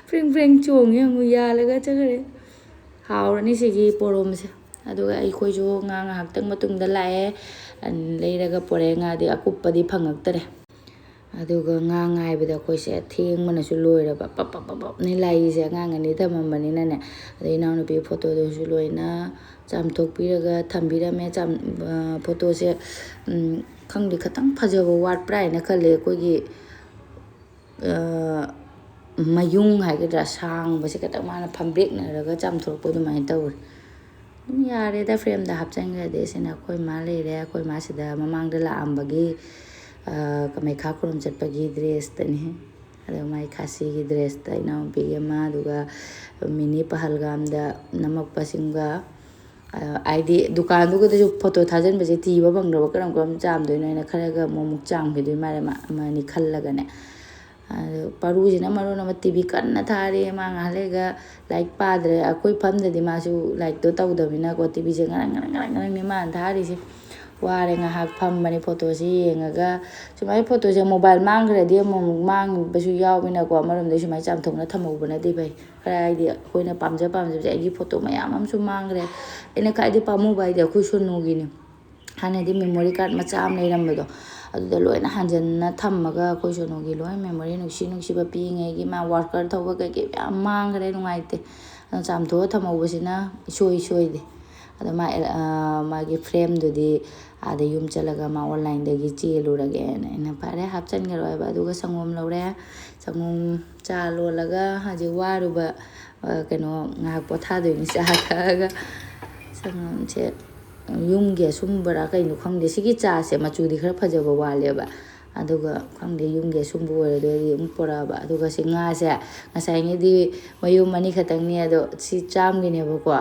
ꯄ꯭ꯔꯦꯡ ꯄ꯭ꯔꯦꯡ ꯆꯣꯡꯉꯦ ꯌꯦꯡꯉꯨ, ꯌꯥꯜꯂꯒ ꯆꯠꯈ꯭ꯔꯦ꯫ ꯍꯥꯎꯔꯅꯤ ꯁꯤꯒꯤ ꯄꯣꯔꯣꯝꯁꯦ꯫ ꯑꯗꯨꯒ ꯑꯩꯈꯣꯏꯁꯨ ꯉꯥ ꯉꯥꯏꯍꯥꯛꯇꯪ ꯃꯇꯨꯡꯗ ꯂꯥꯛꯑꯦ꯫ ꯂꯩꯔꯒ ꯄꯣꯔꯛꯑꯦ꯫ ꯉꯥꯗꯤ ꯑꯀꯨꯞꯄꯗꯤ ꯐꯪꯉꯛꯇꯔꯦ꯫ ꯑꯗꯨꯒ ꯉꯥ ꯉꯥꯏꯕꯗ ꯑꯩꯈꯣꯏꯁꯦ ꯊꯦꯡꯕꯅꯁꯨ ꯂꯣꯏꯔꯕ꯫ ꯄꯞ ꯄꯞ ꯄꯞ ꯄꯞꯅꯤ ꯂꯥꯛꯏꯁꯦ, ꯑꯉꯥꯡ ꯑꯅꯤ ꯊꯝꯃꯝꯕꯅꯤꯅꯅꯦ꯫ ꯑꯗꯩ ꯏꯅꯥꯎꯅꯨꯄꯤ ꯐꯣꯇꯣꯗꯨꯁꯨ ꯂꯣꯏꯅ ꯆꯥꯝꯊꯣꯛꯄꯤꯔꯒ ꯊꯝꯕꯤꯔꯝꯃꯦ꯫ ꯆꯥꯝ-, ꯑ, ꯐꯣꯇꯣꯁꯦ, ꯎꯝ, ꯈꯪꯗꯦ, ꯈꯤꯇꯪ ꯐꯖꯕ ꯋꯥꯠꯄ꯭ꯔꯥ ꯍꯥꯏꯅ ꯈꯜꯂꯦ꯫ ꯑꯩꯈꯣꯏꯒꯤ, ꯑ, ꯃꯌꯨꯡ ꯍꯥꯏꯒꯗ꯭ꯔꯥ, ꯁꯥꯡꯕꯁꯦ ꯈꯤꯇꯪ ꯃꯥꯅ ꯐꯝꯕ꯭ꯔꯦꯛꯅꯔꯒ ꯆꯥꯝꯊꯣꯔꯛꯄ ꯑꯗꯨꯃꯥꯏꯅ ꯇꯧꯔꯦ꯫ ꯑꯗꯨꯝ ꯌꯥꯔꯦꯗ, ꯐ꯭ꯔꯦꯝꯗ ꯍꯥꯞꯆꯤꯟꯈ꯭ꯔꯗꯤ꯫ ꯁꯤꯅ ꯑꯩꯈꯣꯏ ꯃꯥ ꯂꯩꯔꯦ꯫ ꯑꯩꯈꯣꯏ ꯃꯥꯁꯤꯗ ꯃꯃꯥꯡꯗ ꯂꯥꯛꯑꯝꯕꯒꯤ ꯀꯥꯃꯩꯈꯥ ꯈꯨꯔꯨꯝ ꯆꯠꯄꯒꯤ ꯗ꯭ꯔꯦꯁꯇꯅꯤ꯫ ꯑꯗꯣ ꯃꯥꯏ ꯈꯥꯁꯤꯒꯤ ꯗ꯭ꯔꯦꯁꯇ ꯏꯅꯥꯎꯅꯨꯄꯤꯒꯤ ꯑꯃ, ꯑꯗꯨꯒ ꯃꯤꯅꯤ ꯄꯍꯜꯒꯥꯝꯗ ꯅꯝꯃꯛꯄꯁꯤꯡꯒ, ꯍꯥꯏꯗꯤ ꯗꯨꯀꯥꯟꯗꯨꯒꯗꯁꯨ ꯐꯣꯇꯣ ꯊꯥꯖꯤꯟꯕꯁꯦ ꯊꯤꯕ ꯐꯪꯗ꯭ꯔꯕ, ꯀꯔꯝ ꯀꯔꯝ ꯆꯥꯝꯗꯣꯏꯅꯣ ꯍꯥꯏꯅ ꯈꯔꯒ ꯑꯃꯨꯛ ꯑꯃꯨꯛ ꯆꯥꯝꯈꯤꯗꯣꯏ ꯃꯥꯜꯂꯦ, ꯑꯃꯅꯤ ꯈꯜꯂꯒꯅꯦ꯫ ꯑꯗꯨ ꯄꯥꯔꯨꯁꯤꯅ ꯃꯔꯣꯟ ꯑꯃ ꯇꯤ ꯚꯤ ꯀꯟꯅ ꯊꯥꯔꯤ꯫ ꯃꯥ ꯉꯥꯏꯍꯥꯛ ꯂꯩꯔꯒ ꯂꯥꯏꯔꯤꯛ ꯄꯥꯗ꯭ꯔꯦ꯫ ꯑꯩꯈꯣꯏ ꯐꯝꯗꯗꯤ ꯃꯥꯁꯨ ꯂꯥꯏꯔꯤꯛꯇꯣ ꯇꯧꯗꯕꯅꯤꯅꯀꯣ, ꯇꯤ ꯚꯤꯁꯦ ꯉꯔꯪ ꯉꯔꯪ ꯉꯔꯪ ꯉꯔꯪꯅꯤ ꯃꯥꯅ ꯊꯥꯔꯤꯁꯦ꯫ ꯋꯥꯔꯦ ꯉꯥꯏꯍꯥꯛ ꯐꯝꯕꯅꯤ ꯐꯣꯇꯣꯁꯦ ꯌꯦꯡꯉꯒ꯫ ꯁꯨꯃꯥꯏꯅ ꯐꯣꯇꯣꯁꯦ ꯃꯣꯕꯥꯏꯜ ꯃꯥꯡꯈ꯭ꯔꯗꯤ ꯑꯃꯨꯛ ꯑꯃꯨꯛ ꯃꯥꯡꯕꯁꯨ ꯌꯥꯎꯕꯅꯤꯅꯀꯣ, ꯑꯃꯔꯣꯝꯗ ꯁꯨꯃꯥꯏꯅ ꯆꯥꯝꯊꯣꯛꯅ ꯊꯝꯍꯧꯕꯅꯗꯤ ꯐꯩ꯫ ꯈꯔ ꯍꯥꯏꯗꯤ ꯑꯩꯈꯣꯏꯅ ꯄꯥꯝꯖ ꯄꯥꯝꯖꯕꯁꯦ, ꯑꯩꯒꯤ ꯐꯣꯇꯣ ꯃꯌꯥꯝ ꯑꯃꯁꯨ ꯃꯥꯡꯈ꯭ꯔꯦ꯫ ꯑꯩꯅ ꯈ꯭ꯋꯥꯏꯗꯩ ꯄꯥꯝꯃꯨꯕ ꯍꯥꯏꯗꯤ ꯑꯩꯈꯣꯏ ꯁꯣꯅꯨꯒꯤꯅꯤ꯫ ꯍꯥꯟꯅꯗꯤ memory card ꯃꯆꯥ ꯑꯃ ꯂꯩꯔꯝꯕꯗꯣ, ꯑꯗꯨꯗ ꯂꯣꯏꯅ ꯍꯥꯟꯖꯟꯅ ꯊꯝꯃꯒ ꯑꯩꯈꯣꯏ ꯁꯣꯅꯨꯒꯤ ꯂꯣꯏ memory ꯅꯨꯡꯁꯤ ꯅꯨꯡꯁꯤꯕ ꯄꯤꯛꯏꯉꯩꯒꯤ ꯃꯥ worker ꯊꯧꯕ ꯀꯩꯀꯩ ꯃꯌꯥꯝ ꯃꯥꯡꯈ꯭ꯔꯦ, ꯅꯨꯡꯉꯥꯏꯇꯦ꯫ ꯑꯗꯨꯅ ꯆꯥꯝꯊꯣꯛꯑ ꯊꯝꯍꯧꯕꯁꯤꯅ ꯏꯁꯣꯏ ꯁꯣꯏꯗꯦ꯫ ꯑꯗꯣ ꯃꯥ ꯑꯦ-, ꯑ, ꯃꯥꯒꯤ frameꯗꯨꯗꯤ ꯑꯥꯗ ꯌꯨꯝ ꯆꯠꯂꯒ ꯃꯥ onlineꯗꯒꯤ ꯆꯦꯜꯂꯨꯔꯒꯦꯅ ꯑꯩꯅ, "ꯐꯔꯦ, ꯍꯥꯞꯆꯤꯟꯈ꯭ꯔꯣ" ꯍꯥꯏꯕ꯫ ꯑꯗꯨꯒ ꯁꯪꯒꯣꯝ ꯂꯧꯔꯦ꯫ ꯁꯪꯒꯣꯝ ꯆꯥ ꯂꯣꯜꯂꯒ ꯍꯧꯖꯤꯛ ꯋꯥꯔꯨꯕ, ꯑ, ꯀꯩꯅꯣ, ꯉꯥꯏꯍꯥꯛ ꯄꯣꯊꯥꯗꯣꯏꯅꯤ ꯆꯥ ꯊꯛꯑꯒ꯫ ꯁꯪꯒꯣꯝꯁꯦ ꯌꯨꯝꯒꯤ ꯑꯁꯨꯝꯕꯔꯥ ꯀꯩꯅꯣ ꯈꯪꯗꯦ꯫ ꯁꯤꯒꯤ ꯆꯥꯁꯦ ꯃꯆꯨꯗꯤ ꯈꯔ ꯐꯖꯕ ꯋꯥꯠꯂꯦꯕ꯫ ꯑꯗꯨꯒ ꯈꯪꯗꯦ, ꯌꯨꯝꯒꯤ ꯑꯁꯨꯝꯕ ꯑꯣꯏꯔꯗꯣꯏꯗꯤ ꯑꯃꯨꯛ ꯄꯣꯔꯛꯑꯕ꯫ ꯑꯗꯨꯒ ꯁꯤ ꯉꯥꯁꯦ ꯉꯁꯥꯏꯉꯩꯗꯤ ꯃꯌꯨꯝ ꯑꯅꯤ ꯈꯛꯇꯪꯅꯤ, ꯑꯗꯣ ꯁꯤ ꯆꯥꯝꯈꯤꯅꯦꯕꯀꯣ꯫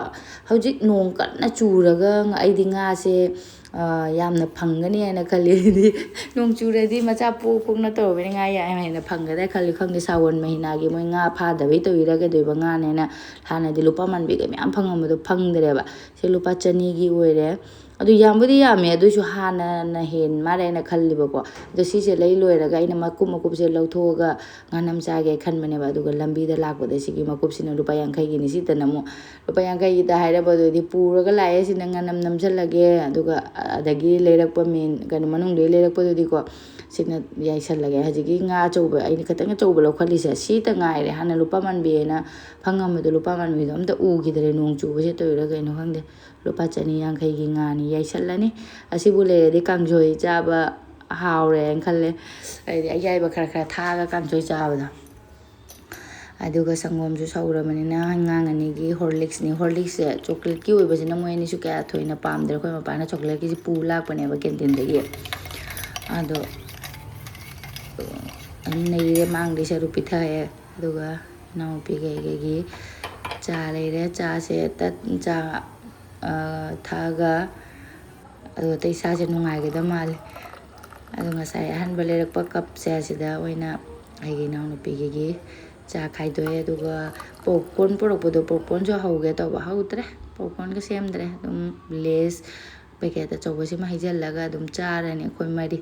ꯍꯧꯖꯤꯛ ꯅꯣꯡ ꯀꯟꯅ ꯆꯨꯔꯒ ꯑꯩꯗꯤ ꯉꯥꯁꯦ, ꯑ, ꯌꯥꯝꯅ ꯐꯪꯒꯅꯤ ꯍꯥꯏꯅ ꯈꯜꯂꯤ꯫ ꯍꯥꯏꯗꯤ ꯅꯣꯡ ꯆꯨꯔꯗꯤ ꯃꯆꯥ ꯄꯣꯛ ꯄꯣꯛꯅ ꯇꯧꯔꯕꯅꯤ, ꯉꯥ ꯌꯥꯝ ꯍꯦꯟꯅ ꯐꯪꯒꯗ꯭ꯔꯥ ꯈꯜꯂꯤ꯫ ꯈꯪꯗꯦ, ꯁꯥꯋꯟ ꯃꯍꯤꯅꯥꯒꯤ ꯃꯣꯏ ꯉꯥ ꯐꯥꯗꯕꯩ ꯇꯧꯔꯤꯔꯥ ꯀꯩꯗꯧꯕ ꯉꯥꯅꯦꯅ ꯍꯥꯟꯅꯗꯤ ꯂꯨꯄꯥ ꯃꯥꯟꯕꯤꯒ ꯃꯌꯥꯝ ꯐꯪꯉꯝꯕꯗꯣ ꯐꯪꯗ꯭ꯔꯦꯕ꯫ ꯁꯤ ꯂꯨꯄꯥ ꯆꯅꯤꯒꯤ ꯑꯣꯏꯔꯦ꯫ ꯑꯗꯨ ꯌꯥꯝꯕꯨꯗꯤ ꯌꯥꯝꯃꯦ, ꯑꯗꯨꯏꯁꯨ ꯍꯥꯟꯅꯅ ꯍꯦꯟ ꯃꯥꯜꯂꯦ ꯍꯥꯏꯅ ꯈꯜꯂꯤꯕꯀꯣ꯫ ꯑꯗꯣ ꯁꯤꯁꯦ ꯂꯩ ꯂꯣꯏꯔꯒ ꯑꯩꯅ ꯃꯀꯨꯞ ꯃꯀꯨꯞꯁꯦ ꯂꯧꯊꯣꯛꯑꯒ ꯉꯥꯅꯝ ꯆꯥꯒꯦ ꯈꯟꯕꯅꯦꯕ꯫ ꯑꯗꯨꯒ ꯂꯝꯕꯤꯗ ꯂꯥꯛꯄꯗ ꯁꯤꯒꯤ ꯃꯀꯨꯞꯁꯤꯅ ꯂꯨꯄꯥ ꯌꯥꯡꯈꯩꯒꯤꯅꯤ꯫ ꯁꯤꯗꯅ ꯑꯃꯨꯛ ꯂꯨꯄꯥ ꯌꯥꯡꯈꯩꯒꯤꯗ ꯍꯥꯏꯔꯕꯗꯨꯗꯤ ꯄꯨꯔꯒ ꯂꯥꯛꯑꯦ꯫ ꯁꯤꯅ ꯉꯥꯅꯝ ꯅꯝꯁꯤꯜꯂꯒꯦ, ꯑꯗꯨꯒ ꯑꯗꯒꯤ ꯂꯩꯔꯛꯄ ꯃꯦꯟ, ꯀꯩꯅꯣ, ꯃꯅꯨꯡꯗꯒꯤ ꯂꯩꯔꯛꯄꯗꯨꯗꯤꯀꯣ, ꯁꯤꯅ ꯌꯥꯏꯁꯜꯂꯒꯦ꯫ ꯍꯧꯖꯤꯛꯀꯤ ꯉꯥ ꯑꯆꯧꯕ, ꯑꯩꯅ ꯈꯤꯇꯪ ꯑꯆꯧꯕ ꯂꯧꯈꯠꯂꯤꯁꯦ ꯁꯤꯇ ꯉꯥꯏꯔꯦ꯫ ꯍꯥꯟꯅ ꯂꯨꯄꯥ ꯃꯥꯟꯕꯤ ꯍꯥꯏꯅ ꯐꯪꯉꯝꯕꯗꯣ, ꯂꯨꯄꯥ ꯃꯥꯟꯕꯤꯗꯣ ꯑꯝꯇ ꯎꯈꯤꯗ꯭ꯔꯦ, ꯅꯣꯡ ꯆꯨꯕꯁꯦ ꯇꯧꯔꯤꯔꯥ ꯀꯩꯅꯣ ꯈꯪꯗꯦ꯫ ꯂꯨꯄꯥ ꯆꯅꯤ ꯌꯥꯡꯈꯩꯒꯤ ꯉꯥꯅꯤ ꯌꯥꯏꯁꯜꯂꯅꯤ꯫ ꯑꯁꯤꯕꯨ ꯂꯩꯔꯗꯤ ꯀꯥꯡꯁꯣꯏ ꯆꯥꯕ ꯍꯥꯎꯔꯦ ꯍꯥꯏꯅ ꯈꯜꯂꯦ꯫ ꯍꯥꯏꯗꯤ ꯑꯌꯥꯏꯕ ꯈꯔ ꯈꯔ ꯊꯥꯛꯑꯒ ꯀꯥꯡꯁꯣꯏ ꯆꯥꯕꯗꯣ꯫ ꯑꯗꯨꯒ ꯁꯪꯒꯣꯝꯁꯨ ꯁꯧꯔꯕꯅꯤꯅ ꯑꯉꯥꯡ ꯑꯅꯤꯒꯤ ꯍꯣꯔꯂꯤꯛꯁꯅꯤ꯫ ꯍꯣꯔꯂꯤꯛꯁꯁꯦ ꯆꯣꯀ꯭ꯂꯦꯠꯀꯤ ꯑꯣꯏꯕꯁꯤꯅ ꯃꯣꯏ ꯑꯅꯤꯁꯨ ꯀꯌꯥ ꯊꯣꯏꯅ ꯄꯥꯝꯗ꯭ꯔꯦ꯫ ꯑꯩꯈꯣꯏ ꯃꯄꯥꯅ ꯆꯣꯀ꯭ꯂꯦꯠꯀꯤꯁꯤ ꯄꯨ ꯂꯥꯛꯄꯅꯦꯕ ꯀꯦꯟꯇꯤꯟꯗꯒꯤ꯫ ꯑꯗꯣ ꯑꯗꯨꯝ ꯅꯩꯔꯦ, ꯃꯥꯡꯗꯩ ꯁꯔꯨꯛ ꯄꯤꯊꯛꯑꯦ꯫ ꯑꯗꯨꯒ ꯏꯅꯥꯎꯅꯨꯄꯤ ꯀꯩꯀꯩꯒꯤ ꯆꯥ ꯂꯩꯔꯦ꯫ ꯆꯥꯁꯦ ꯇꯟ ꯆꯥ, ꯑ, ꯊꯛꯑꯒ ꯑꯗꯣ ꯑꯇꯩ ꯏꯁꯥꯁꯦ ꯅꯨꯡꯉꯥꯏꯒꯗꯕ ꯃꯥꯜꯂꯦ꯫ ꯑꯗꯣ ꯉꯁꯥꯏ ꯑꯍꯟꯕ ꯂꯩꯔꯛꯄ ꯀꯞꯁꯦ ꯑꯁꯤꯗ ꯑꯣꯏꯅ ꯑꯩꯒꯤ ꯏꯅꯥꯎꯅꯨꯄꯤꯒꯤ ꯆꯥ ꯈꯥꯏꯗꯣꯛꯑꯦ꯫ ꯑꯗꯨꯒ ꯄꯣꯞꯀꯣꯔꯟ ꯄꯨꯔꯛꯄꯗꯣ, ꯄꯣꯞꯀꯣꯔꯟꯁꯨ ꯍꯧꯒꯦ ꯇꯧꯕ, ꯍꯧꯗ꯭ꯔꯦ꯫ ꯄꯣꯞꯀꯣꯔꯟꯒ ꯁꯦꯝꯗ꯭ꯔꯦ꯫ ꯑꯗꯨꯝ ꯂꯦꯁ ꯄꯦꯀꯦꯠ ꯑꯆꯧꯕꯁꯤꯃ ꯍꯩꯖꯤꯜꯂꯒ ꯑꯗꯨꯝ ꯆꯥꯔꯅꯤ ꯑꯩꯈꯣꯏ ꯃꯔꯤ꯫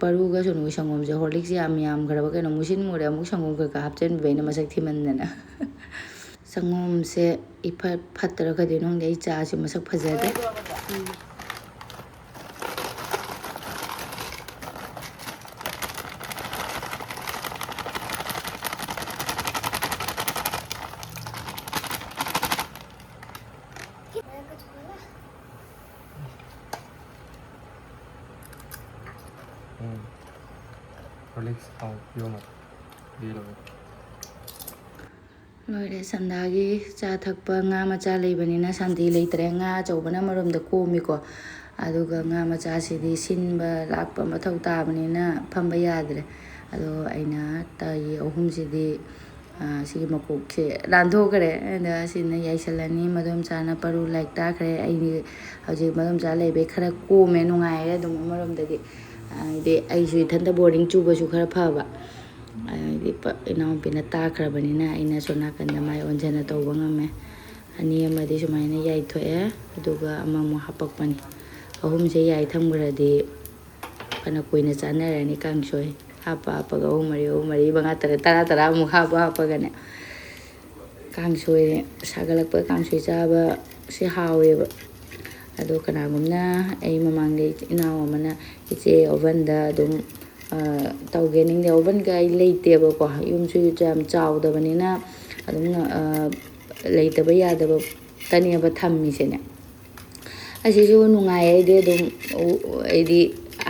ꯄꯔꯨꯒ ꯁꯣꯅꯨꯒꯤ ꯁꯪꯒꯣꯝꯁꯦ ꯍꯣꯔꯂꯤꯛꯁ ꯌꯥꯝ ꯌꯥꯝꯈ꯭ꯔꯕ ꯀꯩꯅꯣ, ꯃꯨꯁꯤꯟ ꯃꯨꯔꯦ꯫ ꯑꯃꯨꯛ ꯁꯪꯒꯣꯝ ꯀꯩꯀꯥ ꯍꯥꯞꯆꯤꯟꯕꯤꯕ ꯑꯩꯅ ꯃꯁꯛ ꯊꯤꯃꯟꯗꯅ꯫ ꯁꯪꯒꯣꯝꯁꯦ ꯏꯐꯠ ꯐꯠꯇ꯭ꯔꯥ ꯈꯪꯗꯦ, ꯅꯪꯗꯤ ꯑꯩ ꯆꯥꯁꯦ ꯃꯁꯛ ꯐꯖꯗꯦ꯫ ꯎꯝ꯫ ꯍꯣꯔꯂꯤꯛꯁ ꯊꯥꯎ ꯄꯤꯌꯣ ꯑꯃ꯫ ꯄꯤꯔꯕ? ꯂꯣꯏꯔꯦ, ꯁꯟꯗꯥꯒꯤ ꯆꯥ ꯊꯛꯄ꯫ ꯉꯥ ꯃꯆꯥ ꯂꯩꯕꯅꯤꯅ ꯁꯥꯟꯇꯤ ꯂꯩꯇ꯭ꯔꯦ꯫ ꯉꯥ ꯑꯆꯧꯕꯅ ꯑꯃꯔꯣꯝꯗ ꯀꯣꯝꯃꯤꯀꯣ, ꯑꯗꯨꯒ ꯉꯥ ꯃꯆꯥꯁꯤꯗꯤ ꯁꯤꯟꯕ ꯂꯥꯛꯄ ꯃꯊꯧ ꯇꯥꯕꯅꯤꯅ ꯐꯝꯕ ꯌꯥꯗ꯭ꯔꯦ꯫ ꯑꯗꯣ ꯑꯩꯅ ꯇꯥꯏ ꯑꯍꯨꯝꯁꯤꯗꯤ, ꯑ, ꯁꯤꯒꯤ ꯃꯀꯣꯛꯁꯦ ꯂꯥꯟꯊꯣꯛꯈ꯭ꯔꯦ꯫ ꯑꯗ ꯁꯤꯅ ꯌꯥꯏꯁꯜꯂꯅꯤ꯫ ꯃꯗꯣꯝꯆꯥꯅ ꯄꯔꯨ ꯂꯥꯏꯔꯤꯛ ꯇꯥꯈ꯭ꯔꯦ꯫ ꯑꯩꯗꯤ ꯍꯧꯖꯤꯛ ꯃꯗꯣꯝꯆꯥ ꯂꯩꯕꯩ ꯈꯔ ꯀꯣꯝꯃꯦ, ꯅꯨꯡꯉꯥꯏꯔꯦ ꯑꯗꯨꯝ ꯑꯃꯔꯣꯝꯗꯗꯤ꯫ ꯍꯥꯏꯗꯤ ꯑꯩꯁꯨ ꯏꯊꯟꯇ ꯕꯣꯔꯗꯤꯡ ꯆꯨꯕꯁꯨ ꯈꯔ ꯐꯕ꯫ ꯍꯥꯏꯗꯤ ꯄ-, ꯏꯅꯥꯎꯅꯨꯄꯤꯅ ꯇꯥꯈ꯭ꯔꯕꯅꯤꯅ ꯑꯩꯅ ꯁꯣꯝ ꯅꯥꯀꯟꯗ ꯃꯥꯏ ꯑꯣꯟꯁꯤꯟꯅ ꯇꯧꯕ ꯉꯝꯃꯦ꯫ ꯑꯅꯤ ꯑꯃꯗꯤ ꯁꯨꯃꯥꯏꯅ ꯌꯥꯏꯊꯣꯛꯑꯦ, ꯑꯗꯨꯒ ꯑꯃꯃꯨꯛ ꯍꯥꯄꯛꯄꯅꯤ꯫ ꯑꯍꯨꯝꯁꯦ ꯌꯥꯏ ꯊꯝꯈ꯭ꯔꯗꯤ ꯐꯅ ꯀꯨꯏꯅ ꯆꯥꯅꯔꯅꯤ ꯀꯥꯡꯁꯣꯏ꯫ ꯍꯥꯞꯄ ꯍꯥꯞꯄꯒ ꯑꯍꯨꯝ ꯃꯔꯤ, ꯑꯍꯨꯝ ꯃꯔꯤ, ꯃꯉꯥ ꯇꯔꯨꯛ, ꯇꯔꯥ ꯇꯔꯥꯃꯨꯛ ꯍꯥꯞꯄ ꯍꯥꯞꯄꯒꯅꯦ꯫ ꯀꯥꯡꯁꯣꯏ ꯁꯥꯒꯠꯂꯛꯄ ꯀꯥꯡꯁꯣꯏ ꯆꯥꯕ ꯁꯤ ꯍꯥꯎꯋꯦꯕ꯫ ꯑꯗꯣ ꯀꯅꯥꯒꯨꯝꯅ ꯑꯩ ꯃꯃꯥꯡꯗ ꯏꯅꯥꯎ ꯑꯃꯅ, "ꯏꯆꯦ, ꯑꯣꯚꯟꯗ ꯑꯗꯨꯝ, ꯑ, ꯇꯧꯒꯦ ꯅꯤꯡꯗꯦ꯫" ꯑꯣꯚꯟꯒ ꯑꯩ ꯂꯩꯇꯦꯕꯀꯣ, ꯌꯨꯝꯁꯨ ꯌꯥꯝ ꯆꯥꯎꯗꯕꯅꯤꯅ ꯑꯗꯨꯝ, ꯑ, ꯂꯩꯇꯕ ꯌꯥꯗꯕ ꯇꯅꯦꯕ ꯊꯝꯃꯤꯁꯤꯅꯦ꯫ ꯑꯁꯤꯁꯨ ꯅꯨꯡꯉꯥꯏ꯫ ꯑꯩꯗꯤ ꯑꯗꯨꯝ ꯎ-, ꯑꯩꯗꯤ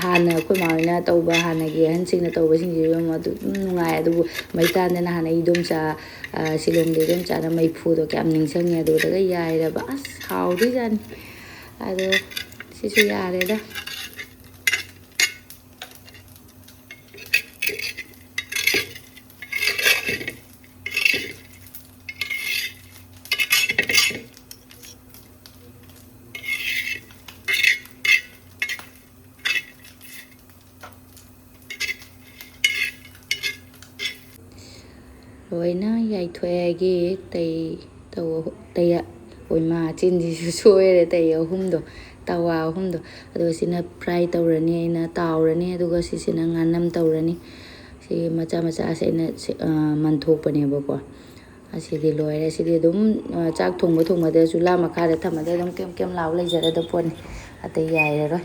ꯍꯥꯟꯅ ꯑꯩꯈꯣꯏ ꯃꯥ ꯍꯣꯏꯅ ꯇꯧꯕ, ꯍꯥꯟꯅꯒꯤ ꯑꯍꯟꯁꯤꯡꯅ ꯇꯧꯕꯁꯤꯡꯁꯤꯁꯨ ꯑꯗꯨꯝ ꯅꯨꯡꯉꯥꯏ꯫ ꯑꯗꯨꯕꯨ ꯃꯩꯇꯥꯟꯗꯅ ꯍꯥꯟꯅ ꯏꯗꯣꯝꯆꯥ, ꯑ, ꯁꯤꯂꯣꯡꯗ ꯏꯗꯣꯝꯆꯥꯅ ꯃꯩꯐꯨꯗꯣ ꯀꯌꯥꯝ ꯅꯤꯡꯁꯤꯡꯉꯦ꯫ ꯑꯗꯨꯗꯒ ꯌꯥꯏꯔꯕ, ꯑꯁ, ꯍꯥꯎꯗꯣꯏꯖꯥꯠꯅꯤ꯫ ꯑꯗꯣ ꯁꯤꯁꯨ ꯌꯥꯔꯦꯗ꯫ ꯂꯣꯏꯅ ꯌꯥꯏꯊꯣꯛꯑꯦ ꯑꯩꯒꯤ ꯇꯩ ꯇꯧ-, ꯇꯩ-, ꯑꯣꯏꯃꯥ, ꯆꯤꯟꯁꯤꯁꯨ ꯁꯣꯏꯔꯦ, ꯇꯩ ꯑꯍꯨꯝꯗꯣ, ꯇꯋꯥ ꯑꯍꯨꯝꯗꯣ꯫ ꯑꯗꯣ ꯁꯤꯅ fry ꯇꯧꯔꯅꯤ, ꯑꯩꯅ ꯇꯥꯎꯔꯅꯤ, ꯑꯗꯨꯒ ꯁꯤꯁꯤꯅ ꯉꯥꯅꯝ ꯇꯧꯔꯅꯤ꯫ ꯁꯤ ꯃꯆꯥ ꯃꯆꯥꯁꯦ ꯑꯩꯅ ꯁꯤ-, ꯑ, ꯃꯟꯊꯣꯛꯄꯅꯦꯕꯀꯣ꯫ ꯑꯁꯤꯗꯤ ꯂꯣꯏꯔꯦ꯫ ꯁꯤꯗꯤ ꯑꯗꯨꯝ, ꯑ, ꯆꯥꯛ ꯊꯣꯡꯕ ꯊꯣꯡꯕꯗ ꯆꯨꯂꯥ ꯃꯈꯥꯗ ꯊꯝꯃꯗꯤ ꯑꯗꯨꯝ ꯀꯦꯝ ꯀꯦꯝ ꯂꯥꯎ ꯂꯩꯖꯔꯗ ꯄꯣꯠꯅꯤ꯫ ꯑꯇꯩ ꯌꯥꯏꯔꯔꯣꯏ꯫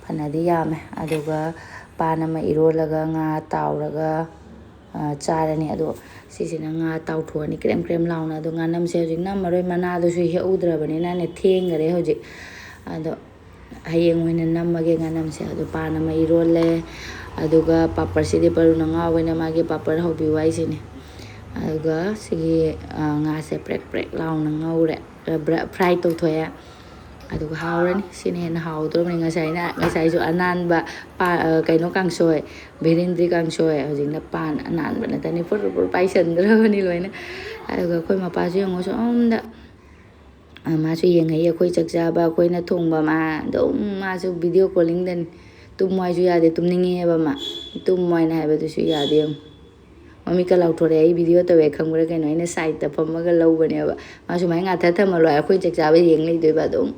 ꯐꯅꯗꯤ ꯌꯥꯝꯃꯦ꯫ ꯑꯗꯨꯒ ꯄꯥꯟ ꯑꯃ ꯏꯔꯣꯜꯂꯒ, ꯉꯥ ꯇꯥꯎꯔꯒ, ꯑ, ꯆꯥꯔꯅꯤ꯫ ꯑꯗꯣ ꯁꯤꯁꯤꯅ ꯉꯥ ꯇꯥꯎꯊꯣꯛꯑꯅꯤ ꯀ꯭ꯔꯦꯝ ꯀ꯭ꯔꯦꯝ ꯂꯥꯎꯅ꯫ ꯑꯗꯣ ꯉꯥꯅꯝꯁꯦ ꯍꯧꯖꯤꯛ ꯅꯝꯃꯔꯣꯏ, ꯃꯅꯥꯗꯨꯁꯨ ꯍꯦꯛꯍꯧꯗ꯭ꯔꯕꯅꯤꯅꯅꯦ, ꯊꯦꯡꯈꯔꯦ ꯍꯧꯖꯤꯛ꯫ ꯑꯗꯣ ꯍꯌꯦꯡ ꯑꯣꯏꯅ ꯅꯝꯃꯒꯦ ꯉꯥꯅꯝꯁꯦ꯫ ꯑꯗꯣ ꯄꯥꯟ ꯑꯃ ꯏꯔꯣꯜꯂꯦ, ꯑꯗꯨꯒ ꯄꯥꯄꯔꯁꯤꯗꯤ ꯄꯔꯨꯅ ꯉꯥꯎꯋꯦꯅ ꯃꯥꯒꯤ ꯄꯥꯄꯔ ꯍꯧꯕꯤꯌꯨ ꯍꯥꯏꯁꯤꯅꯦ꯫ ꯑꯗꯨꯒ ꯁꯤꯒꯤ, ꯑ, ꯉꯥꯁꯦ ꯄ꯭ꯔꯦꯛ ꯄ꯭ꯔꯦꯛ ꯂꯥꯎꯅ ꯉꯧꯔꯦ, ꯑ, ꯕ꯭ꯔ-, fry ꯇꯧꯊꯣꯛꯑꯦ꯫ ꯑꯗꯨꯒ ꯍꯥꯎꯔꯅꯤ꯫ ꯁꯤꯅ ꯍꯦꯟꯅ ꯍꯥꯎꯗꯧꯔꯕꯅꯤ꯫ ꯉꯁꯥꯏꯅ, ꯉꯁꯥꯏꯁꯨ ꯑꯅꯥꯟꯕ ꯄꯥ-, ꯑ, ꯀꯩꯅꯣ ꯀꯥꯡꯁꯣꯏ, ꯚꯦꯔꯦꯟꯗ꯭ꯔꯤ ꯀꯥꯡꯁꯣꯏ, ꯍꯧꯖꯤꯛꯅ ꯄꯥꯟ ꯑꯅꯥꯟꯕ ꯅꯠꯇꯅꯤ, ꯐꯨꯔ ꯐꯨꯔ ꯄꯥꯏꯁꯟꯗ꯭ꯔꯕꯅꯤ ꯂꯣꯏꯅ꯫ ꯑꯗꯨꯒ ꯑꯩꯈꯣꯏ ꯃꯄꯥꯁꯨ ꯌꯦꯡꯉꯣ, ꯁꯣꯝꯗ, ꯑ, ꯃꯥꯁꯨ ꯌꯦꯡꯉꯛꯏ ꯑꯩꯈꯣꯏ ꯆꯥꯛ ꯆꯥꯕ, ꯑꯩꯈꯣꯏꯅ ꯊꯣꯡꯕ꯫ ꯃꯥ ꯑꯗꯨꯝ, ꯃꯥꯁꯨ video callingꯗꯅꯤ꯫ ꯇꯨꯝꯃꯣ ꯍꯥꯏꯁꯨ ꯌꯥꯗꯦ, ꯇꯨꯝꯅꯤꯡꯉꯦꯕ ꯃꯥ꯫ ꯇꯨꯝꯃꯣ ꯍꯥꯏꯅ ꯍꯥꯏꯕꯗꯨꯁꯨ ꯌꯥꯗꯦ ꯌꯦꯡꯉꯣ꯫ ꯃꯃꯤꯠꯀ ꯂꯥꯎꯊꯣꯔꯛꯑꯦ꯫ ꯑꯩ video ꯇꯧꯋꯦ ꯈꯪꯕ꯭ꯔꯥ ꯀꯩꯅꯣ? ꯑꯩꯅ sideꯇ ꯐꯝꯃꯒ ꯂꯧꯕꯅꯦꯕ꯫ ꯃꯥ ꯁꯨꯃꯥꯏꯅ ꯉꯥꯊ ꯊꯝꯃ ꯂꯣꯏꯔꯦ, ꯑꯩꯈꯣꯏ ꯆꯥꯛ ꯆꯥꯕ ꯌꯦꯡ ꯂꯩꯗꯣꯏꯕ ꯑꯗꯨꯝ꯫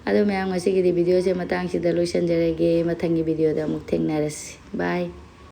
ꯑꯗꯣ ꯃꯌꯥꯝ, ꯉꯁꯤꯒꯤꯗꯤ videoꯁꯦ ꯃꯇꯥꯡꯁꯤꯗ ꯂꯣꯏꯁꯤꯟꯖꯔꯒꯦ꯫ ꯃꯊꯪꯒꯤ videoꯗ ꯑꯃꯨꯛ ꯊꯦꯡꯅꯔꯁꯤ꯫ Bye꯫